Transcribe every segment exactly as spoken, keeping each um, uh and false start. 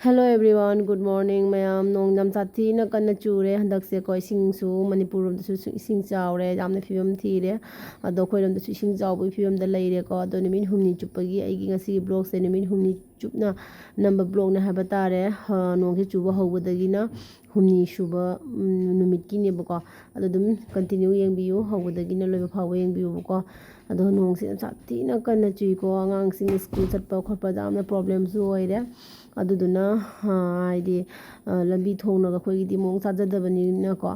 Hello everyone, good morning ꯃꯌꯥꯝ꯫ ꯅꯣꯡ ꯌꯥꯝ ꯁꯥꯊꯤꯅ ꯀꯟꯅ ꯆꯨꯔꯦ ꯍꯟꯗꯛꯁꯦꯀꯣ꯫ ꯏꯁꯤꯡꯁꯨ ꯃꯅꯤꯄꯨꯔ ꯂꯣꯝꯗꯁꯨ ꯏꯁꯤꯡ ꯆꯥꯎꯔꯦ, ꯌꯥꯝꯅ ꯐꯤꯕꯝ ꯊꯤꯔꯦ꯫ ꯑꯗꯣ ꯑꯩꯈꯣꯏꯔꯣꯝꯗꯁꯨ ꯏꯁꯤꯡ ꯆꯥꯎꯕꯒꯤ ꯐꯤꯕꯝꯗ ꯂꯩꯔꯦꯀꯣ꯫ ꯑꯗꯣ ꯅꯨꯃꯤꯠ ꯍꯨꯝꯅꯤ ꯆꯨꯞꯄꯒꯤ ꯑꯩꯒꯤ ꯉꯁꯤꯒꯤ vlogꯁꯦ ꯅꯨꯃꯤꯠ ꯍꯨꯝꯅꯤ ꯆꯨꯞꯅ ꯅꯝꯕ vlogꯅꯦ ꯍꯥꯏꯕ ꯇꯥꯔꯦ꯫ ꯑ, ꯅꯣꯡꯁꯦ ꯆꯨꯕ ꯍꯧꯕꯗꯒꯤꯅ ꯍꯨꯝꯅꯤ ꯁꯨꯕ, ꯎꯝ, ꯅꯨꯃꯤꯠꯀꯤꯅꯦꯕꯀꯣ꯫ ꯑꯗꯣ ꯑꯗꯨꯝ continue ꯌꯦꯡꯕꯤꯌꯨ, ꯍꯧꯕꯗꯒꯤꯅ ꯂꯣꯏꯕ ꯐꯥꯎꯕ ꯌꯦꯡꯕꯤꯌꯨꯕꯀꯣ꯫ ꯑꯗꯣ ꯅꯣꯡꯁꯦ ꯌꯥꯝ ꯁꯥꯊꯤꯅ ꯀꯟꯅ ꯆꯨꯏꯀꯣ꯫ ꯑꯉꯥꯡꯁꯤꯡ ꯁ꯭ꯀꯨꯜ ꯆꯠꯄ ꯈꯣꯠꯄꯗ ꯌꯥꯝꯅ problemꯁꯨ ꯑꯣꯏꯔꯦ꯫ ꯑꯗꯨꯗꯨꯅ, ꯑ, ꯍꯥꯏꯗꯤ, ꯑ, ꯂꯝꯕꯤ ꯊꯣꯡꯅꯒ ꯑꯩꯈꯣꯏꯒꯤꯗꯤ ꯃꯑꯣꯡ ꯆꯥꯖꯗꯕꯅꯤꯅꯀꯣ,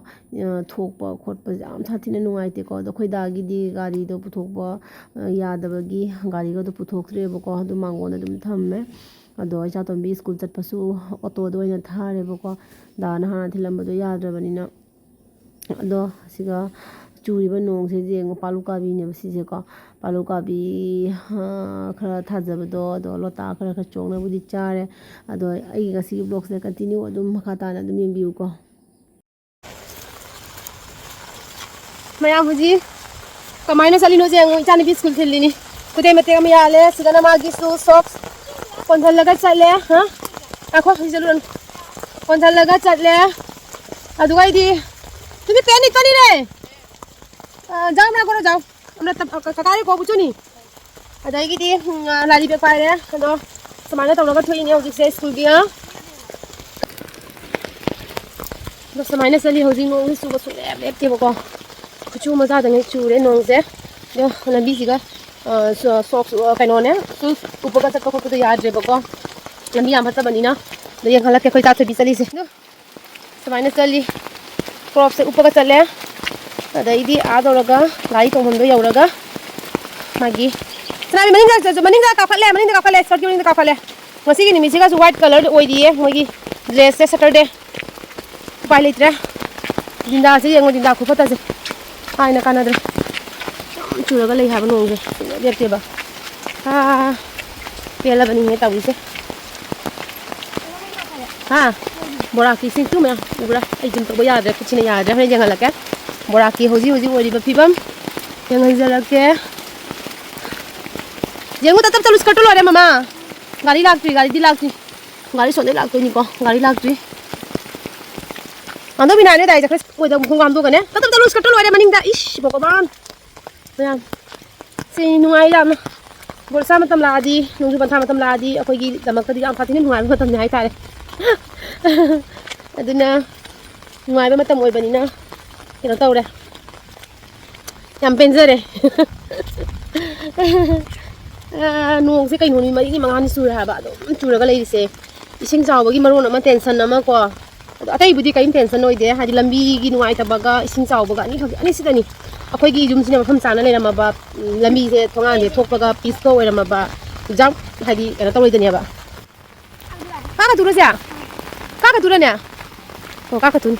ꯑ, ꯊꯣꯛꯄ ꯈꯣꯠꯄꯁꯦ ꯌꯥꯝ ꯁꯥꯊꯤꯅ ꯅꯨꯡꯉꯥꯏꯇꯦꯀꯣ꯫ ꯑꯗꯣ ꯑꯩꯈꯣꯏ ꯗꯥꯒꯤꯗꯤ ꯒꯥꯔꯤꯗꯣ ꯄꯨꯊꯣꯛꯄ, ꯑ, ꯌꯥꯗꯕꯒꯤ ꯒꯥꯔꯤꯒꯗꯣ ꯄꯨꯊꯣꯛꯇ꯭ꯔꯦꯕꯀꯣ꯫ ꯑꯗꯨ ꯃꯥꯡꯒꯣꯟꯗ ꯑꯗꯨꯝ ꯊꯝꯃꯦ꯫ ꯑꯗꯣ ꯏꯆꯥꯇꯣꯝꯕꯤ ꯁ꯭ꯀꯨꯜ ꯆꯠꯄꯁꯨ ꯑꯣꯇꯣꯗ ꯑꯣꯏꯅ ꯊꯥꯔꯦꯕꯀꯣ꯫ ꯗꯥꯅ ꯍꯥꯟꯅ ꯊꯤꯜꯂꯝꯕꯗꯣ ꯌꯥꯗ꯭ꯔꯕꯅꯤꯅ꯫ ꯑꯗꯣ ꯁꯤꯒ ꯆꯨꯔꯤꯕ ꯅꯣꯡꯁꯦ ꯌꯦꯡꯉꯣ, ꯄꯥꯂꯨ ꯀꯥꯕꯤꯅꯦꯕ ꯁꯤꯁꯦꯀꯣ꯫ ꯄꯥꯂꯨ ꯀꯥꯕꯤ, ꯑ, ꯈꯔ ꯊꯥꯖꯕꯗꯣ, ꯑꯗꯣ ꯂꯣꯇꯥ ꯈꯔ ꯈꯔ ꯆꯣꯡꯅꯕꯨꯗꯤ ꯆꯥꯔꯦ꯫ ꯑꯗꯣ ꯑꯩꯒꯤ ꯉꯁꯤꯒꯤ vlogꯁꯦ continue ꯑꯗꯨꯝ ꯃꯈꯥ ꯇꯥꯅ ꯑꯗꯨꯝ ꯌꯦꯡꯕꯤꯌꯨꯀꯣ꯫ ꯃꯌꯥꯝ ꯍꯧꯖꯤꯛ ꯀꯃꯥꯏꯅ ꯆꯠꯂꯤꯅꯣ ꯌꯦꯡꯉꯣ, ꯏꯆꯥꯅꯨꯄꯤ ꯁ꯭ꯀꯨꯜ ꯊꯤꯜꯂꯤꯅꯤ꯫ ꯈꯨꯗꯩ ꯃꯇꯦꯛ ꯑꯃ ꯌꯥꯜꯂꯦ, ꯁꯤꯗꯅ ꯃꯥꯒꯤ shoe socks ꯀꯣꯟꯁꯤꯜꯂꯒ ꯆꯠꯂꯦ꯫ ꯍꯥ? ꯉꯥꯏꯈꯣ, ꯍꯧꯖꯤꯛ ꯆꯠꯂꯨꯔꯅꯨ꯫ ꯀꯣꯟꯁꯤꯜꯂꯒ ꯆꯠꯂꯦ꯫ ꯑꯗꯨꯒ ꯑꯩꯗꯤ, ꯅꯨꯃꯤꯠ ꯄꯦꯟꯅꯤ ꯆꯠꯂꯤꯔꯦ꯫ ꯑ, ꯖꯥꯎ, ꯃꯌꯥꯝ ꯀꯧꯔꯣ, ꯖꯥꯎ꯫ ꯑꯃꯅ ꯇꯞ-, ꯀ-, ꯀꯀꯥ ꯔꯦꯀꯣ ꯕꯨꯆꯨꯅꯤ꯫ ꯑꯗꯒꯤꯗꯤ, ꯎꯝ, ꯑ, ꯂꯥꯂꯤ bag ꯄꯥꯏꯔꯦ꯫ ꯑꯗꯣ ꯁꯨꯃꯥꯏꯅ ꯇꯧꯔꯒ ꯊꯣꯛꯏꯅꯦ ꯍꯧꯖꯤꯛꯁꯦ ꯁ꯭ꯀꯨꯜꯒꯤ꯫ ꯑꯗꯣ ꯁꯨꯃꯥꯏꯅ ꯆꯠꯂꯤ ꯍꯧꯖꯤꯛ꯫ ꯅꯣꯡꯁꯦ ꯆꯨꯕ ꯁꯨꯡꯂꯦꯞ ꯂꯦꯞꯇꯦꯕꯀꯣ꯫ ꯈꯨꯠꯁꯨ ꯃꯆꯥꯗꯅꯦ ꯆꯨꯔꯦ ꯅꯣꯡꯁꯦ꯫ ꯑꯗꯣ ꯂꯝꯕꯤꯁꯤꯒ, ꯑ, ꯁꯣ-, socks, ꯑ, ꯀꯩꯅꯣꯅꯦ, shoes ꯎꯞꯄꯒ ꯆꯠꯄ ꯈꯣꯠꯄꯗꯣ ꯌꯥꯗ꯭ꯔꯦꯕꯀꯣ꯫ ꯂꯝꯕꯤ ꯌꯥꯝ ꯐꯠꯇꯕꯅꯤꯅ꯫ ꯑꯗꯣ ꯌꯦꯡꯍꯜꯂꯛꯀꯦ ꯑꯩꯈꯣꯏ ꯆꯥꯊꯣꯏꯕꯤ ꯆꯠꯂꯤꯁꯦ꯫ ꯑꯗꯣ ꯁꯨꯃꯥꯏꯅ ꯆꯠꯂꯤ꯫ Crocsꯁꯦ ꯎꯞꯄꯒ ꯆꯠꯂꯦ꯫ ꯑꯗꯩꯗꯤ ꯑꯥ ꯇꯧꯔꯒ ꯒꯥꯔꯤ ꯇꯣꯡꯐꯝꯗꯣ ꯌꯧꯔꯒ ꯃꯥꯒꯤ ꯁꯅꯥꯕꯤ ꯃꯅꯤꯡꯗ ꯆꯠꯁꯨ, ꯃꯅꯤꯡꯗ ꯀꯥꯈꯠꯂꯦ, ꯃꯅꯤꯡꯗ ꯀꯥꯈꯠꯂꯦ, skirtꯀꯤ ꯃꯅꯤꯡꯗ ꯀꯥꯈꯠꯂꯦ꯫ ꯉꯁꯤꯒꯤ ꯅꯨꯃꯤꯠꯁꯤꯒꯁꯨ white colour ꯑꯣꯏꯔꯤꯌꯦ ꯃꯣꯏꯒꯤ dressꯁꯦ, Saturday꯫ ꯎꯄꯥꯏ ꯂꯩꯇ꯭ꯔꯦ꯫ ꯗꯤꯟꯗꯥꯁꯦ ꯌꯦꯡꯉꯣ, ꯗꯤꯟꯗꯥ ꯈꯨꯐꯠꯇꯁꯦ꯫ ꯍꯥꯏꯅ ꯀꯥꯟꯅꯗ꯭ꯔꯦ꯫ ꯑꯗꯨꯝ ꯆꯨꯔꯒ ꯂꯩ ꯍꯥꯏꯕ ꯅꯣꯡꯁꯦ꯫ ꯁꯨꯡꯂꯦꯞ ꯂꯦꯞꯇꯦꯕ꯫ ꯑꯥ, ꯄꯦꯜꯂꯕꯅꯤꯅꯦ ꯇꯧꯔꯤꯁꯦ꯫ ꯍꯥ? ꯕꯣꯔꯥ ꯀꯤꯁꯤꯡꯁꯨ ꯃꯌꯥꯝ ꯎꯕ꯭ꯔꯥ? ꯑꯩ zoom ꯇꯧꯕ ꯌꯥꯗ꯭ꯔꯦ, ꯈꯨꯠꯁꯤꯅ ꯌꯥꯗ꯭ꯔꯦ꯫ ꯍꯣꯔꯦꯟ ꯌꯦꯡꯍꯜꯂꯛꯀꯦ꯫ ꯕꯣꯔꯥ ꯀꯤ ꯍꯧꯖꯤꯛ ꯍꯧꯖꯤꯛ ꯑꯣꯏꯔꯤꯕ ꯐꯤꯕꯝ ꯌꯦꯡꯍꯟꯖꯔꯛꯀꯦ꯫ ꯌꯦꯡꯉꯨ, ꯇꯞ ꯇꯞ ꯆꯠꯂꯨ, skirtꯇꯨ ꯂꯣꯏꯔꯦ, ꯃꯃꯥ꯫ ꯒꯥꯔꯤ ꯂꯥꯛꯇ꯭ꯔꯤ, ꯒꯥꯔꯤꯗꯤ ꯂꯥꯛꯇ꯭ꯔꯤ꯫ ꯒꯥꯔꯤ ꯁꯣꯝꯗꯩ ꯂꯥꯛꯇꯣꯏꯅꯤꯀꯣ, ꯒꯥꯔꯤ ꯂꯥꯛꯇ꯭ꯔꯤ꯫ ꯃꯥꯟꯗꯧꯕꯤ ꯅꯥꯏꯅꯦ ꯗꯥꯏ ꯆꯠꯈ꯭ꯔꯦ, ꯃꯣꯏꯗ ꯈꯣꯡ ꯍꯥꯝꯗꯣꯛꯀꯅꯤ꯫ ꯇꯞ ꯇꯞ ꯆꯠꯂꯨ, skirt ꯂꯣꯏꯔꯦ ꯃꯅꯤꯡꯗ꯫ ꯏꯁ ꯚꯒꯋꯥꯟ꯫ ꯃꯌꯥꯝ꯫ ꯁꯤ ꯅꯨꯡꯉꯥꯏ ꯌꯥꯝꯅ꯫ ꯕꯣꯔꯁꯥ ꯃꯇꯝ ꯂꯥꯛꯑꯗꯤ, ꯅꯣꯡꯖꯨ ꯄꯟꯊꯥ ꯃꯇꯝ ꯂꯥꯛꯑꯗꯤ ꯑꯩꯈꯣꯏꯒꯤꯗꯃꯛꯇꯗꯤ ꯌꯥꯝ ꯁꯥꯊꯤꯅ ꯅꯨꯡꯉꯥꯏꯕ ꯃꯇꯝꯅꯤ ꯍꯥꯏꯇꯥꯔꯦ꯫ ꯑꯗꯨꯅ ꯅꯨꯡꯉꯥꯏꯕ ꯃꯇꯝ ꯑꯣꯏꯕꯅꯤꯅ ꯀꯩꯅꯣ ꯇꯧꯔꯦ꯫ ꯌꯥꯝ ꯄꯦꯟꯖꯔꯦ꯫ ꯑꯥ, ꯅꯣꯡꯁꯦ ꯀꯩꯅꯣ ꯅꯨꯃꯤꯠ ꯃꯔꯤꯅꯤ ꯃꯉꯥꯅꯤ ꯆꯨꯔꯦ ꯍꯥꯏꯕ, ꯑꯗꯨꯝ ꯆꯨꯔꯒ ꯂꯩꯔꯤꯁꯦ꯫ ꯏꯁꯤꯡ ꯆꯥꯎꯕꯒꯤ ꯃꯔꯣꯟ ꯑꯃ tension ꯑꯃ ꯀꯣ꯫ ꯑꯗꯣ ꯑꯇꯩꯕꯨꯗꯤ ꯀꯔꯤꯝ tension ꯑꯣꯏꯗꯦ, ꯍꯥꯏꯗꯤ ꯂꯝꯕꯤꯒꯤ ꯅꯨꯡꯉꯥꯏꯇꯕꯒ ꯏꯁꯤꯡ ꯆꯥꯎꯕꯒ ꯑꯅꯤꯈꯛ, ꯑꯅꯤꯁꯤꯗꯅꯤ꯫ ꯑꯩꯈꯣꯏꯒꯤ ꯌꯨꯝꯁꯤꯅ ꯃꯐꯝ ꯆꯥꯅ ꯂꯩꯔꯝꯃꯕ, ꯎꯝ, ꯂꯝꯕꯤꯁꯦ ꯊꯣꯡꯒꯥꯟꯁꯦ ꯊꯣꯛꯄꯒ peaceꯀ ꯑꯣꯏꯔꯝꯃꯕ, ꯌꯥꯝ ꯍꯥꯏꯗꯤ ꯀꯩꯅꯣ ꯇꯧꯔꯣꯏꯗꯅꯦꯕ꯫ ꯀꯥꯈꯠꯇꯨꯔꯁꯦ? ꯀꯥꯈꯠꯇꯨꯔꯅꯦ? ꯑꯣ, ꯀꯥꯈꯠꯇꯨꯅꯤ꯫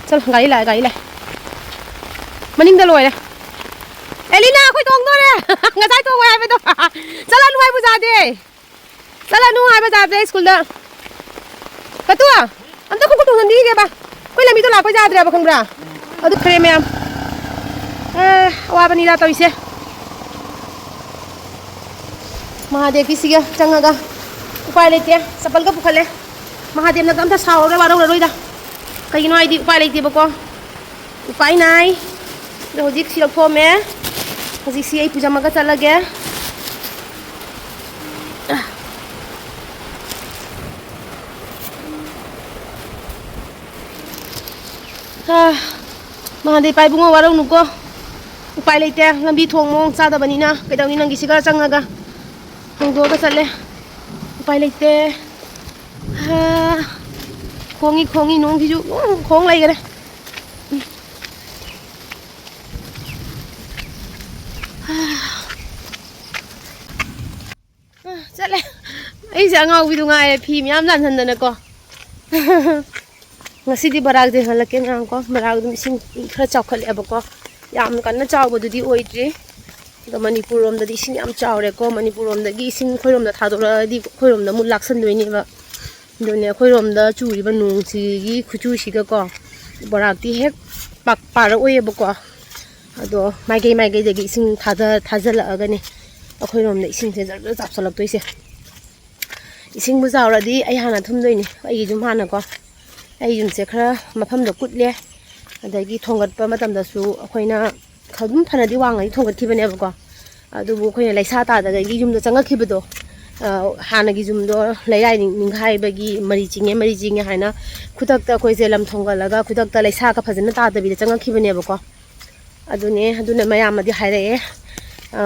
ꯆꯠꯂꯣ, ꯒꯥꯔꯤ ꯂꯥꯛꯑꯦ, ꯒꯥꯔꯤ ꯂꯥꯛꯑꯦ꯫ ꯃꯅꯤꯡꯗ ꯂꯣꯏꯔꯦ꯫ ꯑꯦꯂꯤꯅꯥ, ꯑꯩꯈꯣꯏ ꯇꯣꯡꯗꯣꯔꯦ꯫ ꯉꯁꯥꯏ ꯇꯣꯡꯉꯣꯏ ꯍꯥꯏꯕꯗꯣ꯫ ꯆꯠꯂꯅꯨ ꯍꯥꯏꯕꯨ ꯌꯥꯗꯦ꯫ ꯆꯠꯂꯅꯨ ꯍꯥꯏꯕ ꯌꯥꯗꯦ ꯁ꯭ꯀꯨꯜꯗ꯫ ꯀꯇꯨ, ꯑꯝꯇ ꯈꯨꯠ ꯇꯣꯡꯍꯟꯕꯤꯒꯦꯕ꯫ ꯑꯩꯈꯣꯏ ꯂꯝꯕꯤꯗꯣ ꯂꯥꯛꯄ ꯌꯥꯗ꯭ꯔꯦꯕ, ꯈꯪꯕ꯭ꯔꯥ? ꯑꯗꯨ ꯈ꯭ꯔꯦ ꯃꯌꯥꯝ꯫ ꯑꯦ, ꯑꯋꯥꯕꯅꯤꯗ ꯇꯧꯔꯤꯁꯦ꯫ ꯃꯍꯥꯗꯦꯕꯀꯤꯁꯤꯒ ꯆꯪꯉꯒ ꯎꯄꯥꯏ ꯂꯩꯇꯦ꯫ ꯆꯄꯜꯒ ꯄꯨꯈꯠꯂꯦ꯫ ꯃꯍꯥꯗꯦꯕꯅꯒ ꯑꯝꯇ ꯁꯥꯎꯔꯔꯣꯏ, ꯋꯥꯔꯧꯔꯔꯣꯏꯗ꯫ ꯀꯩꯒꯤꯅꯣ ꯍꯥꯏꯗꯤ ꯎꯄꯥꯏ ꯂꯩꯇꯦꯕꯀꯣ꯫ ꯎꯄꯥꯏ ꯅꯥꯏ꯫ ꯑꯗꯣ ꯍꯧꯖꯤꯛ ꯁꯤ ꯂꯧꯊꯣꯛꯑꯝꯃꯦ꯫ ꯍꯧꯖꯤꯛ ꯁꯤ ꯑꯩ ꯄꯨꯖꯝꯃꯒ ꯆꯠꯂꯒꯦ꯫ ꯑꯥ, ꯃꯍꯥꯗꯦꯕ ꯏꯄꯥ ꯏꯕꯨꯡꯉꯣ, ꯋꯥꯔꯧꯅꯨꯀꯣ꯫ ꯎꯄꯥꯏ ꯂꯩꯇꯦ, ꯂꯝꯕꯤ ꯊꯣꯡ ꯃꯑꯣꯡ ꯆꯥꯗꯕꯅꯤꯅ꯫ ꯀꯩꯗꯧꯅꯤ, ꯅꯪꯒꯤ ꯁꯤꯒ ꯆꯪꯉꯒ ꯍꯣꯡꯗꯣꯛꯑꯒ ꯆꯠꯂꯦ꯫ ꯎꯄꯥꯏ ꯂꯩꯇꯦ꯫ ꯍꯥ, ꯈꯣꯡꯉꯤ, ꯈꯣꯡꯉꯤ, ꯅꯣꯡꯁꯤꯁꯨ ꯎꯝ ꯈꯣꯡ ꯂꯩꯈꯔꯦ꯫ ꯎꯝ꯫ ꯍꯥ꯫ ꯑ, ꯆꯠꯂꯦ꯫ ꯑꯩꯁꯦ ꯑꯉꯥꯎꯕꯤꯗꯨ ꯉꯥꯏꯔꯦ, ꯐꯤ ꯃꯌꯥꯝ ꯂꯥꯟꯍꯟꯗꯅꯀꯣ꯫ ꯉꯁꯤꯗꯤ ꯕꯔꯥꯛꯁꯦ ꯍꯜꯂꯛꯀꯦ ꯉꯥꯡꯀꯣ꯫ ꯕꯔꯥꯛ ꯑꯗꯨꯝ ꯏꯁꯤꯡ ꯈꯔ ꯆꯥꯎꯈꯠꯂꯦꯕꯀꯣ꯫ ꯌꯥꯝ ꯀꯟꯅ ꯆꯥꯎꯕꯗꯨꯗꯤ ꯑꯣꯏꯗ꯭ꯔꯤ꯫ ꯑꯗꯣ ꯃꯅꯤꯄꯨꯔ ꯂꯣꯝꯗꯗꯤ ꯏꯁꯤꯡ ꯌꯥꯝ ꯆꯥꯎꯔꯦꯀꯣ꯫ ꯃꯅꯤꯄꯨꯔ ꯂꯣꯝꯗꯒꯤ ꯏꯁꯤꯡ ꯑꯩꯈꯣꯏꯔꯣꯝꯗ ꯊꯥꯗꯣꯔꯛꯑꯗꯤ ꯑꯩꯈꯣꯏꯔꯣꯝꯗ ꯑꯃꯨꯛ ꯂꯥꯛꯁꯟꯗꯣꯏꯅꯦꯕ꯫ ꯑꯗꯨꯅꯦ ꯑꯩꯈꯣꯏꯔꯣꯝꯗ ꯆꯨꯔꯤꯕ ꯅꯣꯡꯁꯤꯒꯤ ꯈꯨꯆꯨꯁꯤꯒꯀꯣ, ꯕꯔꯥꯛꯇꯤ ꯍꯦꯛ ꯄꯥꯛ ꯄꯥꯔꯛꯑꯣꯏꯌꯦꯕꯀꯣ꯫ ꯑꯗꯣ ꯃꯥꯏꯀꯩ ꯃꯥꯏꯀꯩꯗꯒꯤ ꯏꯁꯤꯡ ꯊꯥꯗ-, ꯊꯥꯖꯤꯜꯂꯛꯑꯒꯅꯦ ꯑꯩꯈꯣꯏꯔꯣꯝꯗ ꯏꯁꯤꯡꯁꯦ ꯖꯔ ꯖꯔ ꯆꯥꯎꯁꯜꯂꯛꯇꯣꯏꯁꯦ꯫ ꯏꯁꯤꯡꯕꯨ ꯆꯥꯎꯔꯗꯤ ꯑꯩ ꯍꯥꯟꯅ ꯊꯨꯝꯗꯣꯏꯅꯤ, ꯑꯩꯒꯤ ꯌꯨꯝ ꯍꯥꯟꯅꯀꯣ꯫ ꯑꯩ ꯌꯨꯝꯁꯦ ꯈꯔ ꯃꯐꯝꯗꯣ ꯀꯨꯠꯂꯦ, ꯑꯗꯒꯤ ꯊꯣꯡꯒꯠꯄ ꯃꯇꯝꯗꯁꯨ ꯑꯩꯈꯣꯏꯅ ꯑꯗꯨꯝ ꯐꯅꯗꯤ ꯋꯥꯡꯉꯗꯤ ꯊꯣꯡꯒꯠꯈꯤꯕꯅꯦꯕꯀꯣ꯫ ꯑꯗꯨꯕꯨ ꯑꯩꯈꯣꯏꯅ ꯂꯩꯁꯥ ꯇꯥꯗꯒꯤ ꯌꯨꯝꯗ ꯆꯪꯉꯛꯈꯤꯕꯗꯣ, ꯑ, ꯍꯥꯟꯅꯒꯤ ꯌꯨꯝꯗꯣ ꯂꯩꯔꯥꯏ ꯅꯤꯡꯈꯥꯏꯕꯒꯤ ꯃꯔꯤ ꯆꯤꯡꯉꯦ, ꯃꯔꯤ ꯆꯤꯡꯉꯦ ꯍꯥꯏꯅ ꯈꯨꯗꯛꯇ ꯑꯩꯈꯣꯏꯁꯦ ꯂꯝ ꯊꯣꯡꯒꯠꯂꯒ ꯈꯨꯗꯛꯇ ꯂꯩꯁꯥꯒ ꯐꯖꯅ ꯇꯥꯗꯕꯤꯗ ꯆꯪꯉꯛꯈꯤꯕꯅꯦꯕꯀꯣ꯫ ꯑꯗꯨꯅꯦ, ꯑꯗꯨꯅ ꯃꯌꯥꯝꯅꯗꯤ ꯍꯥꯏꯔꯛꯑꯦ, ꯑ,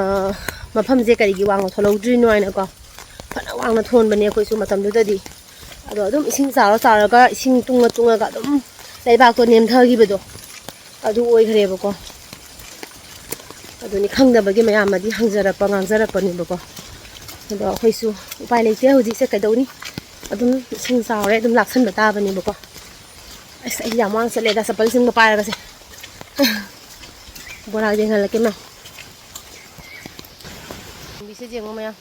"ꯃꯐꯝꯁꯦ ꯀꯔꯤꯒꯤ ꯋꯥꯡꯅ ꯊꯣꯜꯍꯧꯗ꯭ꯔꯤꯅꯣ?" ꯍꯥꯏꯅꯀꯣ꯫ ꯐꯅ ꯋꯥꯡꯅ ꯊꯣꯟꯕꯅꯦ ꯑꯩꯈꯣꯏꯁꯨ ꯃꯇꯝꯗꯨꯗꯗꯤ꯫ ꯑꯗꯣ ꯑꯗꯨꯝ ꯏꯁꯤꯡ ꯆꯥꯎꯔ ꯆꯥꯎꯔꯒ, ꯏꯁꯤꯡ ꯇꯨꯡꯉ ꯇꯨꯡꯉꯒ ꯑꯗꯨꯝ ꯂꯩꯕꯥꯛꯇꯣ ꯅꯦꯝꯊꯈꯤꯕꯗꯣ ꯑꯗꯨ ꯑꯣꯏꯈ꯭ꯔꯦꯕꯀꯣ꯫ ꯑꯗꯨꯅꯤ, ꯈꯪꯗꯕꯒꯤ ꯃꯌꯥꯝꯅꯗꯤ ꯍꯪꯖꯔꯛꯄ, ꯉꯥꯡꯖꯔꯛꯄꯅꯦꯕꯀꯣ꯫ ꯑꯗꯣ ꯑꯩꯈꯣꯏꯁꯨ ꯎꯄꯥꯏ ꯂꯩꯇꯦ, ꯍꯧꯖꯤꯛꯁꯦ ꯀꯩꯗꯧꯅꯤ? ꯑꯗꯨꯝ ꯏꯁꯤꯡ ꯆꯥꯎꯔꯦ, ꯑꯗꯨꯝ ꯂꯥꯛꯁꯟꯕ ꯇꯥꯕꯅꯦꯕꯀꯣ꯫ ꯑꯁ, ꯑꯩ ꯌꯥꯝ ꯋꯥꯅ ꯆꯠꯂꯦꯗ, ꯆꯄꯜꯁꯤꯡꯒ ꯄꯥꯏꯔꯒꯁꯦ꯫ ꯕꯣꯔꯥ ꯌꯦꯡꯍꯜꯂꯛꯀꯦ ꯃꯌꯥꯝ꯫ ꯂꯝꯕꯤꯁꯦ ꯌꯦꯡꯉꯣ ꯃꯌꯥꯝ,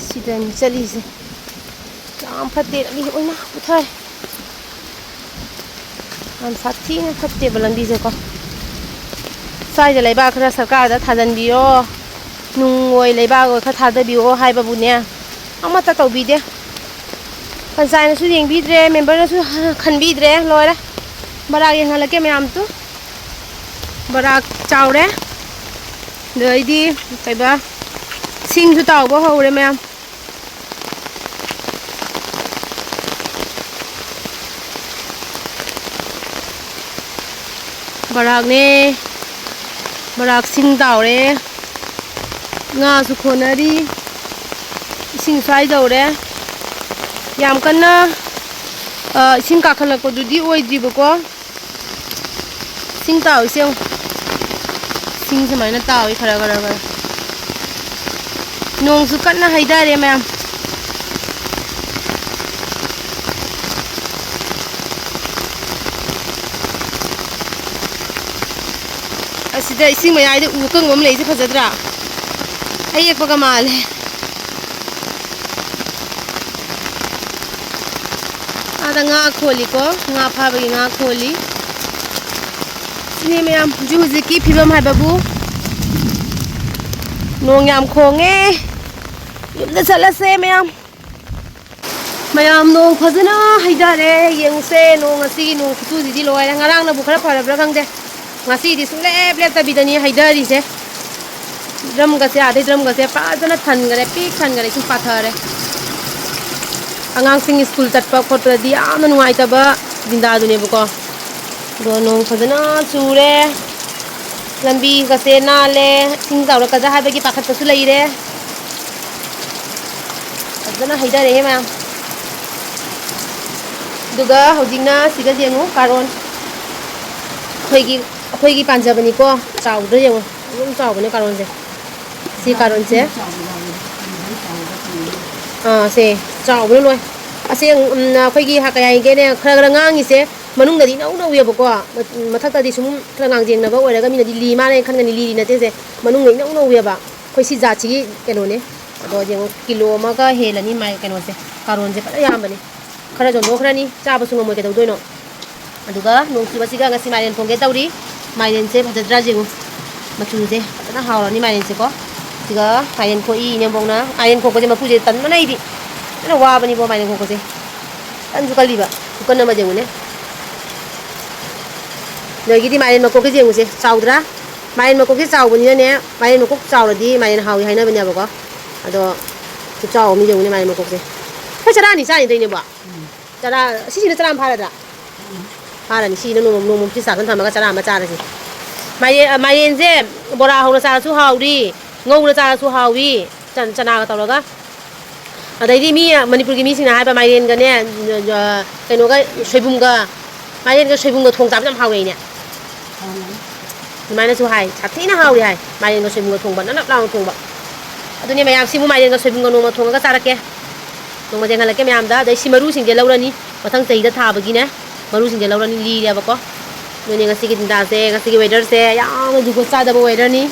ꯁꯤꯗꯅꯤ ꯆꯠꯂꯤꯁꯦ꯫ ꯌꯥꯝ ꯐꯠꯇꯦ ꯂꯝꯕꯤ, ꯑꯣꯏꯃꯥ, ꯄꯨꯊꯔꯦ꯫ ꯌꯥꯝ ꯁꯥꯊꯤꯅ ꯐꯠꯇꯦꯕ ꯂꯝꯕꯤꯁꯦꯀꯣ꯫ ꯁ꯭ꯋꯥꯏꯗ ꯂꯩꯕꯥꯛ ꯈꯔ ꯁꯔꯀꯥꯔꯗ ꯊꯥꯖꯤꯟꯕꯤꯌꯣ, ꯅꯨꯡ ꯑꯣꯏ ꯂꯩꯕꯥꯛ ꯑꯣꯏ ꯈꯔ ꯊꯥꯗꯕꯤꯌꯣ ꯍꯥꯏꯕꯕꯨꯅꯦ, ꯑꯃꯠꯇ ꯇꯧꯕꯤꯗꯦ꯫ ꯄꯟꯆꯥꯌꯠꯅꯁꯨ ꯌꯦꯡꯕꯤꯗ꯭ꯔꯦ, ꯃꯦꯝꯕꯔꯅꯁꯨ ꯈꯟꯕꯤꯗ꯭ꯔꯦ, ꯂꯣꯏꯔꯦ꯫ ꯕꯔꯥꯛ ꯌꯦꯡꯍꯜꯂꯛꯀꯦ ꯃꯌꯥꯝ ꯇꯨ꯫ ꯕꯔꯥꯛ ꯆꯥꯎꯔꯦ꯫ ꯑꯗꯩꯗꯤ ꯀꯩꯕ, ꯁꯤꯡꯁꯨ ꯇꯥꯎꯕ ꯍꯧꯔꯦ ꯃꯌꯥꯝ꯫ ꯕꯔꯥꯛꯅꯦ꯫ ꯕꯔꯥꯛ ꯁꯤꯡ ꯇꯥꯎꯔꯦ꯫ ꯉꯥꯁꯨ ꯈꯣꯟꯅꯔꯤ꯫ ꯏꯁꯤꯡ ꯁ꯭ꯋꯥꯏꯗꯧꯔꯦ꯫ ꯌꯥꯝ ꯀꯟꯅ, ꯑ, ꯏꯁꯤꯡ ꯀꯥꯈꯠꯂꯛꯄꯗꯨꯗꯤ ꯑꯣꯏꯗ꯭ꯔꯤꯕꯀꯣ꯫ ꯏꯁꯤꯡ ꯇꯥꯎꯏꯁꯦ ꯌꯦꯡꯉꯨ꯫ ꯏꯁꯤꯡ ꯁꯨꯃꯥꯏꯅ ꯇꯥꯎꯏ ꯈꯔ ꯈꯔ ꯈꯔ꯫ ꯅꯣꯡꯁꯨ ꯀꯟꯅ ꯍꯩꯊꯔꯦ ꯃꯌꯥꯝ꯫ ꯑꯁꯤꯗ ꯏꯁꯤꯡ ꯃꯌꯥꯏꯗ ꯎ ꯑꯀꯪꯕ ꯑꯃ ꯂꯩꯁꯦ ꯐꯖꯗ꯭ꯔꯥ? ꯑꯌꯦꯛꯄꯒ ꯃꯥꯜꯂꯦ꯫ ꯑꯥꯗ ꯉꯥ ꯈꯣꯜꯂꯤꯀꯣ, ꯉꯥ ꯐꯥꯕꯒꯤ ꯉꯥ ꯈꯣꯜꯂꯤ꯫ ꯁꯤꯅꯤ ꯃꯌꯥꯝ, ꯍꯧꯖꯤꯛ ꯍꯧꯖꯤꯛꯀꯤ ꯐꯤꯕꯝ ꯍꯥꯏꯕꯕꯨ ꯅꯣꯡ ꯌꯥꯝ ꯈꯣꯡꯉꯦ꯫ ꯌꯨꯝꯗ ꯆꯠꯂꯁꯦ ꯃꯌꯥꯝ꯫ ꯃꯌꯥꯝ, ꯅꯣꯡ ꯐꯖꯅ ꯍꯩꯊꯔꯦ꯫ ꯌꯦꯡꯉꯨꯁꯦ, ꯅꯣꯡ ꯉꯁꯤꯒꯤ ꯅꯣꯡ ꯈꯨꯆꯨꯁꯤꯗꯤ ꯂꯣꯏꯔꯦ꯫ ꯉꯔꯥꯡꯅꯕꯨ ꯈꯔ ꯐꯔꯕ꯭ꯔꯥ ꯈꯪꯗꯦ, ꯉꯁꯤꯗꯤ ꯁꯨꯡꯂꯦꯞ ꯂꯦꯞꯇꯕꯤꯗꯅꯤ ꯍꯩꯊꯔꯤꯁꯦ꯫ ꯗ꯭ꯔꯝꯒꯁꯦ, ꯑꯥꯗꯩ ꯗ꯭ꯔꯝꯒꯁꯦ ꯐꯖꯅ ꯊꯟꯈꯔꯦ, ꯄꯤꯛ ꯊꯟꯈꯔꯦ, ꯏꯁꯤꯡ ꯄꯥꯊꯔꯦ꯫ ꯑꯉꯥꯡꯁꯤꯡ ꯁ꯭ꯀꯨꯜ ꯆꯠꯄ ꯈꯣꯠꯄꯗꯗꯤ ꯌꯥꯝꯅ ꯅꯨꯡꯉꯥꯏꯇꯕ ꯗꯤꯟꯗꯥꯗꯨꯅꯦꯕꯀꯣ꯫ ꯑꯗꯣ ꯅꯣꯡ ꯐꯖꯅ ꯆꯨꯔꯦ, ꯂꯝꯕꯤꯒꯁꯦ ꯅꯥꯜꯂꯦ꯫ ꯏꯁꯤꯡ ꯆꯥꯎꯔꯛꯀꯗ꯭ꯔꯥ ꯍꯥꯏꯕꯒꯤ ꯄꯥꯈꯠꯄꯁꯨ ꯂꯩꯔꯦ꯫ ꯐꯖꯅ ꯍꯩꯊꯔꯦꯍꯦ ꯃꯌꯥꯝ꯫ ꯑꯗꯨꯒ ꯍꯧꯖꯤꯛꯅ ꯁꯤꯒ ꯌꯦꯡꯉꯨ, ꯀꯥꯔꯣꯟ꯫ ꯑꯩꯈꯣꯏꯒꯤ, ꯑꯩꯈꯣꯏꯒꯤ ꯄꯥꯟꯖꯕꯅꯤꯀꯣ꯫ ꯆꯥꯎꯗ꯭ꯔꯥ ꯌꯦꯡꯉꯨ, ꯑꯗꯨꯝ ꯆꯥꯎꯕꯅꯦ ꯀꯥꯔꯣꯟꯁꯦ꯫ ꯁꯤ ꯀꯥꯔꯣꯟꯁꯦ꯫ ꯑꯥ, ꯁꯦ ꯆꯥꯎꯕꯅ ꯂꯣꯏ꯫ ꯑꯁꯦ, ꯎꯝ, ꯑꯩꯈꯣꯏꯒꯤ ꯍ-, ꯀꯩ ꯍꯥꯏꯒꯦꯅꯦ, ꯈꯔ ꯈꯔ ꯉꯥꯡꯉꯤꯁꯦ ꯃꯅꯨꯡꯗꯗꯤ ꯏꯅꯧ ꯅꯧꯋꯦꯕꯀꯣ꯫ ꯃ-, ꯃꯊꯛꯇꯗꯤ ꯁꯨꯝ ꯈꯔ ꯉꯥꯡꯖꯦꯡꯅꯕ ꯑꯣꯏꯔꯒ ꯃꯤꯅꯗꯤ ꯂꯤ ꯃꯥꯜꯂꯦ ꯈꯟꯒꯅꯤ, ꯂꯤꯔꯤ ꯅꯠꯇꯦꯁꯦ꯫ ꯃꯅꯨꯡꯗ ꯏꯅꯧ ꯅꯧꯋꯦꯕ꯫ ꯑꯩꯈꯣꯏ ꯁꯤ ꯖꯥꯠꯁꯤꯒꯤ ꯀꯩꯅꯣꯅꯦ꯫ ꯑꯗꯣ ꯌꯦꯡꯉꯣ, ꯀꯤꯂꯣ ꯑꯃꯒ ꯍꯦꯜꯂꯅꯤ ꯃꯥꯏ ꯀꯩꯅꯣꯁꯦ, ꯀꯥꯔꯣꯟꯁꯦ ꯐꯖꯅ ꯌꯥꯝꯕꯅꯦ꯫ ꯈꯔ ꯌꯣꯟꯊꯣꯛꯈ꯭ꯔꯅꯤ, ꯆꯥꯕꯁꯨ ꯉꯝꯃꯣꯏ, ꯀꯩꯗꯧꯗꯣꯏꯅꯣ? ꯑꯗꯨꯒ ꯅꯣꯡ ꯆꯨꯕꯁꯤꯒ ꯉꯁꯤ ꯃꯥꯏꯔꯦꯟ ꯊꯣꯡꯒꯦ ꯇꯧꯔꯤ꯫ ꯃꯥꯏꯔꯦꯟꯁꯦ ꯐꯖꯗ꯭ꯔꯥ ꯌꯦꯡꯉꯨ, ꯃꯆꯨꯁꯦ ꯐꯖꯅ ꯍꯥꯎꯔꯅꯤ ꯃꯥꯏꯔꯦꯟꯁꯦꯀꯣ꯫ ꯁꯤꯒ ꯃꯥꯏꯔꯦꯟ ꯈꯣꯛꯏ ꯏꯅꯦꯝꯕꯣꯛꯅ꯫ ꯃꯥꯏꯔꯦꯟ ꯈꯣꯛꯄꯁꯦ ꯃꯄꯨꯁꯦ ꯇꯟꯕꯅ ꯑꯩꯗꯤ, ꯐꯖꯅ ꯋꯥꯕꯅꯤꯕꯣ ꯃꯥꯏꯔꯦꯟ ꯈꯣꯛꯄꯁꯦ꯫ ꯀꯟꯁꯨ ꯀꯜꯂꯤꯕ, ꯈꯨꯀꯟ ꯑꯃ ꯌꯦꯡꯉꯨꯅꯦ꯫ ꯅꯣꯏꯒꯤꯗꯤ ꯃꯥꯏꯔꯦꯟ ꯃꯀꯣꯛꯀꯤꯁꯦ ꯌꯦꯡꯉꯨꯁꯦ, ꯆꯥꯎꯗ꯭ꯔꯥ? ꯃꯥꯏꯔꯦꯟ ꯃꯀꯣꯛꯁꯦ ꯆꯥꯎꯕꯅꯤꯅꯅꯦ, ꯃꯥꯏꯔꯦꯟ ꯃꯀꯣꯛ ꯆꯥꯎꯔꯗꯤ ꯃꯥꯏꯔꯦꯟ ꯍꯥꯎꯏ ꯍꯥꯏꯅꯕꯅꯦꯕꯀꯣ꯫ ꯑꯗꯣ ꯈꯨꯆꯥꯎ ꯑꯃ ꯌꯦꯡꯉꯨꯅꯦ ꯃꯥꯏꯔꯦꯟ ꯃꯀꯣꯛꯁꯦ꯫ ꯑꯩꯈꯣꯏ ꯆꯔꯥ ꯑꯅꯤ ꯆꯥꯅꯤꯗꯣꯏꯅꯦꯕꯣ꯫ ꯆꯔꯥ, ꯁꯤꯁꯤꯅ ꯆꯔꯥ ꯑꯃ ꯐꯥꯔꯗ꯭ꯔꯥ? ꯐꯥꯔꯅꯤ꯫ ꯁꯤꯁꯤꯅ ꯅꯣꯡꯃ, ꯅꯣꯡꯃ ꯐ꯭ꯔꯤꯖ ꯊꯝꯃꯒ ꯆꯔꯥ ꯑꯃ ꯆꯥꯔꯁꯤ꯫ ꯃꯥꯏꯔꯦꯟ, ꯑ, ꯃꯥꯏꯔꯦꯟꯁꯦ ꯕꯣꯔꯥ ꯍꯧꯅ ꯆꯥꯔꯁꯨ ꯍꯥꯎꯔꯤ, ꯉꯧꯔ ꯆꯥꯔꯁꯨ ꯍꯥꯎꯏ, ꯆꯟ-, ꯆꯅꯥꯒ ꯇꯧꯔꯒ꯫ ꯑꯗꯩꯗꯤ ꯃꯤ, ꯃꯅꯤꯄꯨꯔꯒꯤ ꯃꯤꯁꯤꯡꯅ ꯍꯥꯏꯕ ꯃꯥꯏꯔꯦꯟꯒꯅꯦ, ꯑ, ꯀꯩꯅꯣꯒ, ꯁꯣꯏꯕꯨꯝꯒ, ꯃꯥꯏꯔꯦꯟꯒ ꯁꯣꯏꯕꯨꯝꯒ ꯊꯣꯡ ꯆꯥꯕꯁꯦ ꯌꯥꯝ ꯍꯥꯎꯋꯦ ꯍꯥꯏꯅꯦ꯫ ꯑꯗꯨꯃꯥꯏꯅꯁꯨ ꯍꯥꯏ, ꯁꯥꯊꯤꯅ ꯍꯥꯎꯋꯦ ꯍꯥꯏ, ꯃꯥꯏꯔꯦꯟꯒ ꯁꯣꯏꯕꯨꯝꯒ ꯊꯣꯡꯕ, ꯅꯞ ꯅꯞ ꯂꯥꯎꯅ ꯊꯣꯡꯕ꯫ ꯑꯗꯨꯅꯦ ꯃꯌꯥꯝ, ꯁꯤꯕꯨ ꯃꯥꯏꯔꯦꯟꯒ ꯁꯣꯏꯕꯨꯝꯒ ꯅꯣꯡꯃ ꯊꯣꯡꯉꯒ ꯆꯥꯔꯛꯀꯦ꯫ ꯅꯣꯡꯃ ꯌꯦꯡꯍꯜꯂꯛꯀꯦ ꯃꯌꯥꯝꯗ꯫ ꯑꯗꯩ ꯁꯤ ꯃꯔꯨꯁꯤꯡꯁꯦ ꯂꯧꯔꯅꯤ, ꯃꯊꯪ ꯆꯍꯤꯗ ꯊꯥꯕꯒꯤꯅꯦ꯫ ꯃꯔꯨꯁꯤꯡꯁꯦ ꯂꯧꯔꯅꯤ, ꯂꯤꯔꯦꯕꯀꯣ꯫ ꯑꯗꯨꯅꯦ ꯉꯁꯤꯒꯤ ꯗꯤꯟꯗꯥꯁꯦ, ꯉꯁꯤꯒꯤ ꯋꯦꯗꯔꯁꯦ ꯌꯥꯝꯅ ꯖꯨꯒꯣꯠ ꯆꯥꯗꯕ ꯋꯦꯗꯔꯅꯤ꯫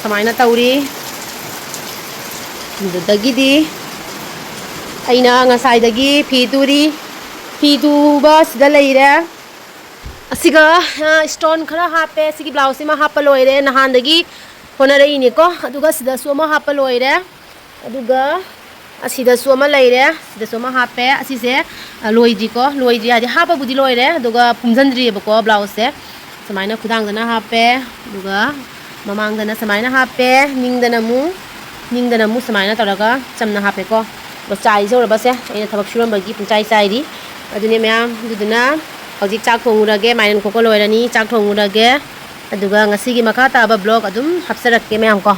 ꯁꯨꯃꯥꯏꯅ ꯇꯧꯔꯤ꯫ ꯑꯗꯨꯗꯒꯤꯗꯤ ꯑꯩꯅ ꯉꯁꯥꯏꯗꯒꯤ ꯐꯤ ꯇꯨꯔꯤ꯫ ꯐꯤ ꯇꯨꯕ ꯁꯤꯗ ꯂꯩꯔꯦ꯫ ꯑꯁꯤꯒ, ꯑ, ꯏꯁꯇꯣꯟ ꯈꯔ ꯍꯥꯞꯄꯦ꯫ ꯁꯤꯒꯤ ꯕ꯭ꯂꯥꯎꯁꯁꯤꯃ ꯍꯥꯞꯄ ꯂꯣꯏꯔꯦ꯫ ꯅꯍꯥꯟꯗꯒꯤ ꯍꯣꯠꯅꯔꯛꯏꯅꯦꯀꯣ꯫ ꯑꯗꯨꯒ ꯁꯤꯗꯁꯨ ꯑꯃ ꯍꯥꯞꯄ ꯂꯣꯏꯔꯦ꯫ ꯑꯗꯨꯒ ꯑꯁꯤꯗꯁꯨ ꯑꯃ ꯂꯩꯔꯦ, ꯁꯤꯗꯁꯨ ꯑꯃ ꯍꯥꯞꯄꯦ꯫ ꯑꯁꯤꯁꯦ, ꯑ, ꯂꯣꯏꯗ꯭ꯔꯤꯀꯣ, ꯂꯣꯏꯗ꯭ꯔꯤ ꯍꯥꯏꯗꯤ ꯍꯥꯞꯄꯕꯨꯗꯤ ꯂꯣꯏꯔꯦ, ꯑꯗꯨꯒ ꯄꯨꯝꯁꯤꯟꯗ꯭ꯔꯤꯑꯕꯀꯣ ꯕ꯭ꯂꯥꯎꯁꯁꯦ꯫ ꯁꯨꯃꯥꯏꯅ ꯈꯨꯗꯥꯡꯗꯅ ꯍꯥꯞꯄꯦ, ꯑꯗꯨꯒ ꯃꯃꯥꯡꯗꯅ ꯁꯨꯃꯥꯏꯅ ꯍꯥꯞꯄꯦ, ꯅꯤꯡꯗꯅ ꯑꯃꯨꯛ, ꯅꯤꯡꯗꯅ ꯑꯃꯨꯛ ꯁꯨꯃꯥꯏꯅ ꯇꯧꯔꯒ ꯆꯝꯅ ꯍꯥꯞꯄꯦꯀꯣ꯫ ꯑꯗꯣ ꯆꯥꯏꯖꯧꯔꯕꯁꯦ, ꯑꯩꯅ ꯊꯕꯛ ꯁꯨꯔꯝꯕꯒꯤ ꯄꯨꯡꯆꯥꯏ ꯆꯥꯏꯔꯤ꯫ ꯑꯗꯨꯅꯦ ꯃꯌꯥꯝ, ꯑꯗꯨꯗꯨꯅ ꯍꯧꯖꯤꯛ ꯆꯥꯛ ꯊꯣꯡꯉꯨꯔꯒꯦ, ꯃꯥꯏꯔꯦꯟ ꯈꯣꯛꯄ ꯂꯣꯏꯔꯅꯤ, ꯆꯥꯛ ꯊꯣꯡꯉꯨꯔꯒꯦ꯫ ꯑꯗꯨꯒ ꯉꯁꯤꯒꯤ ꯃꯈꯥ ꯇꯥꯕ ꯕ꯭ꯂꯣꯒ ꯑꯗꯨꯝ ꯍꯥꯞꯆꯔꯛꯀꯦ ꯃꯌꯥꯝ ꯀꯣ꯫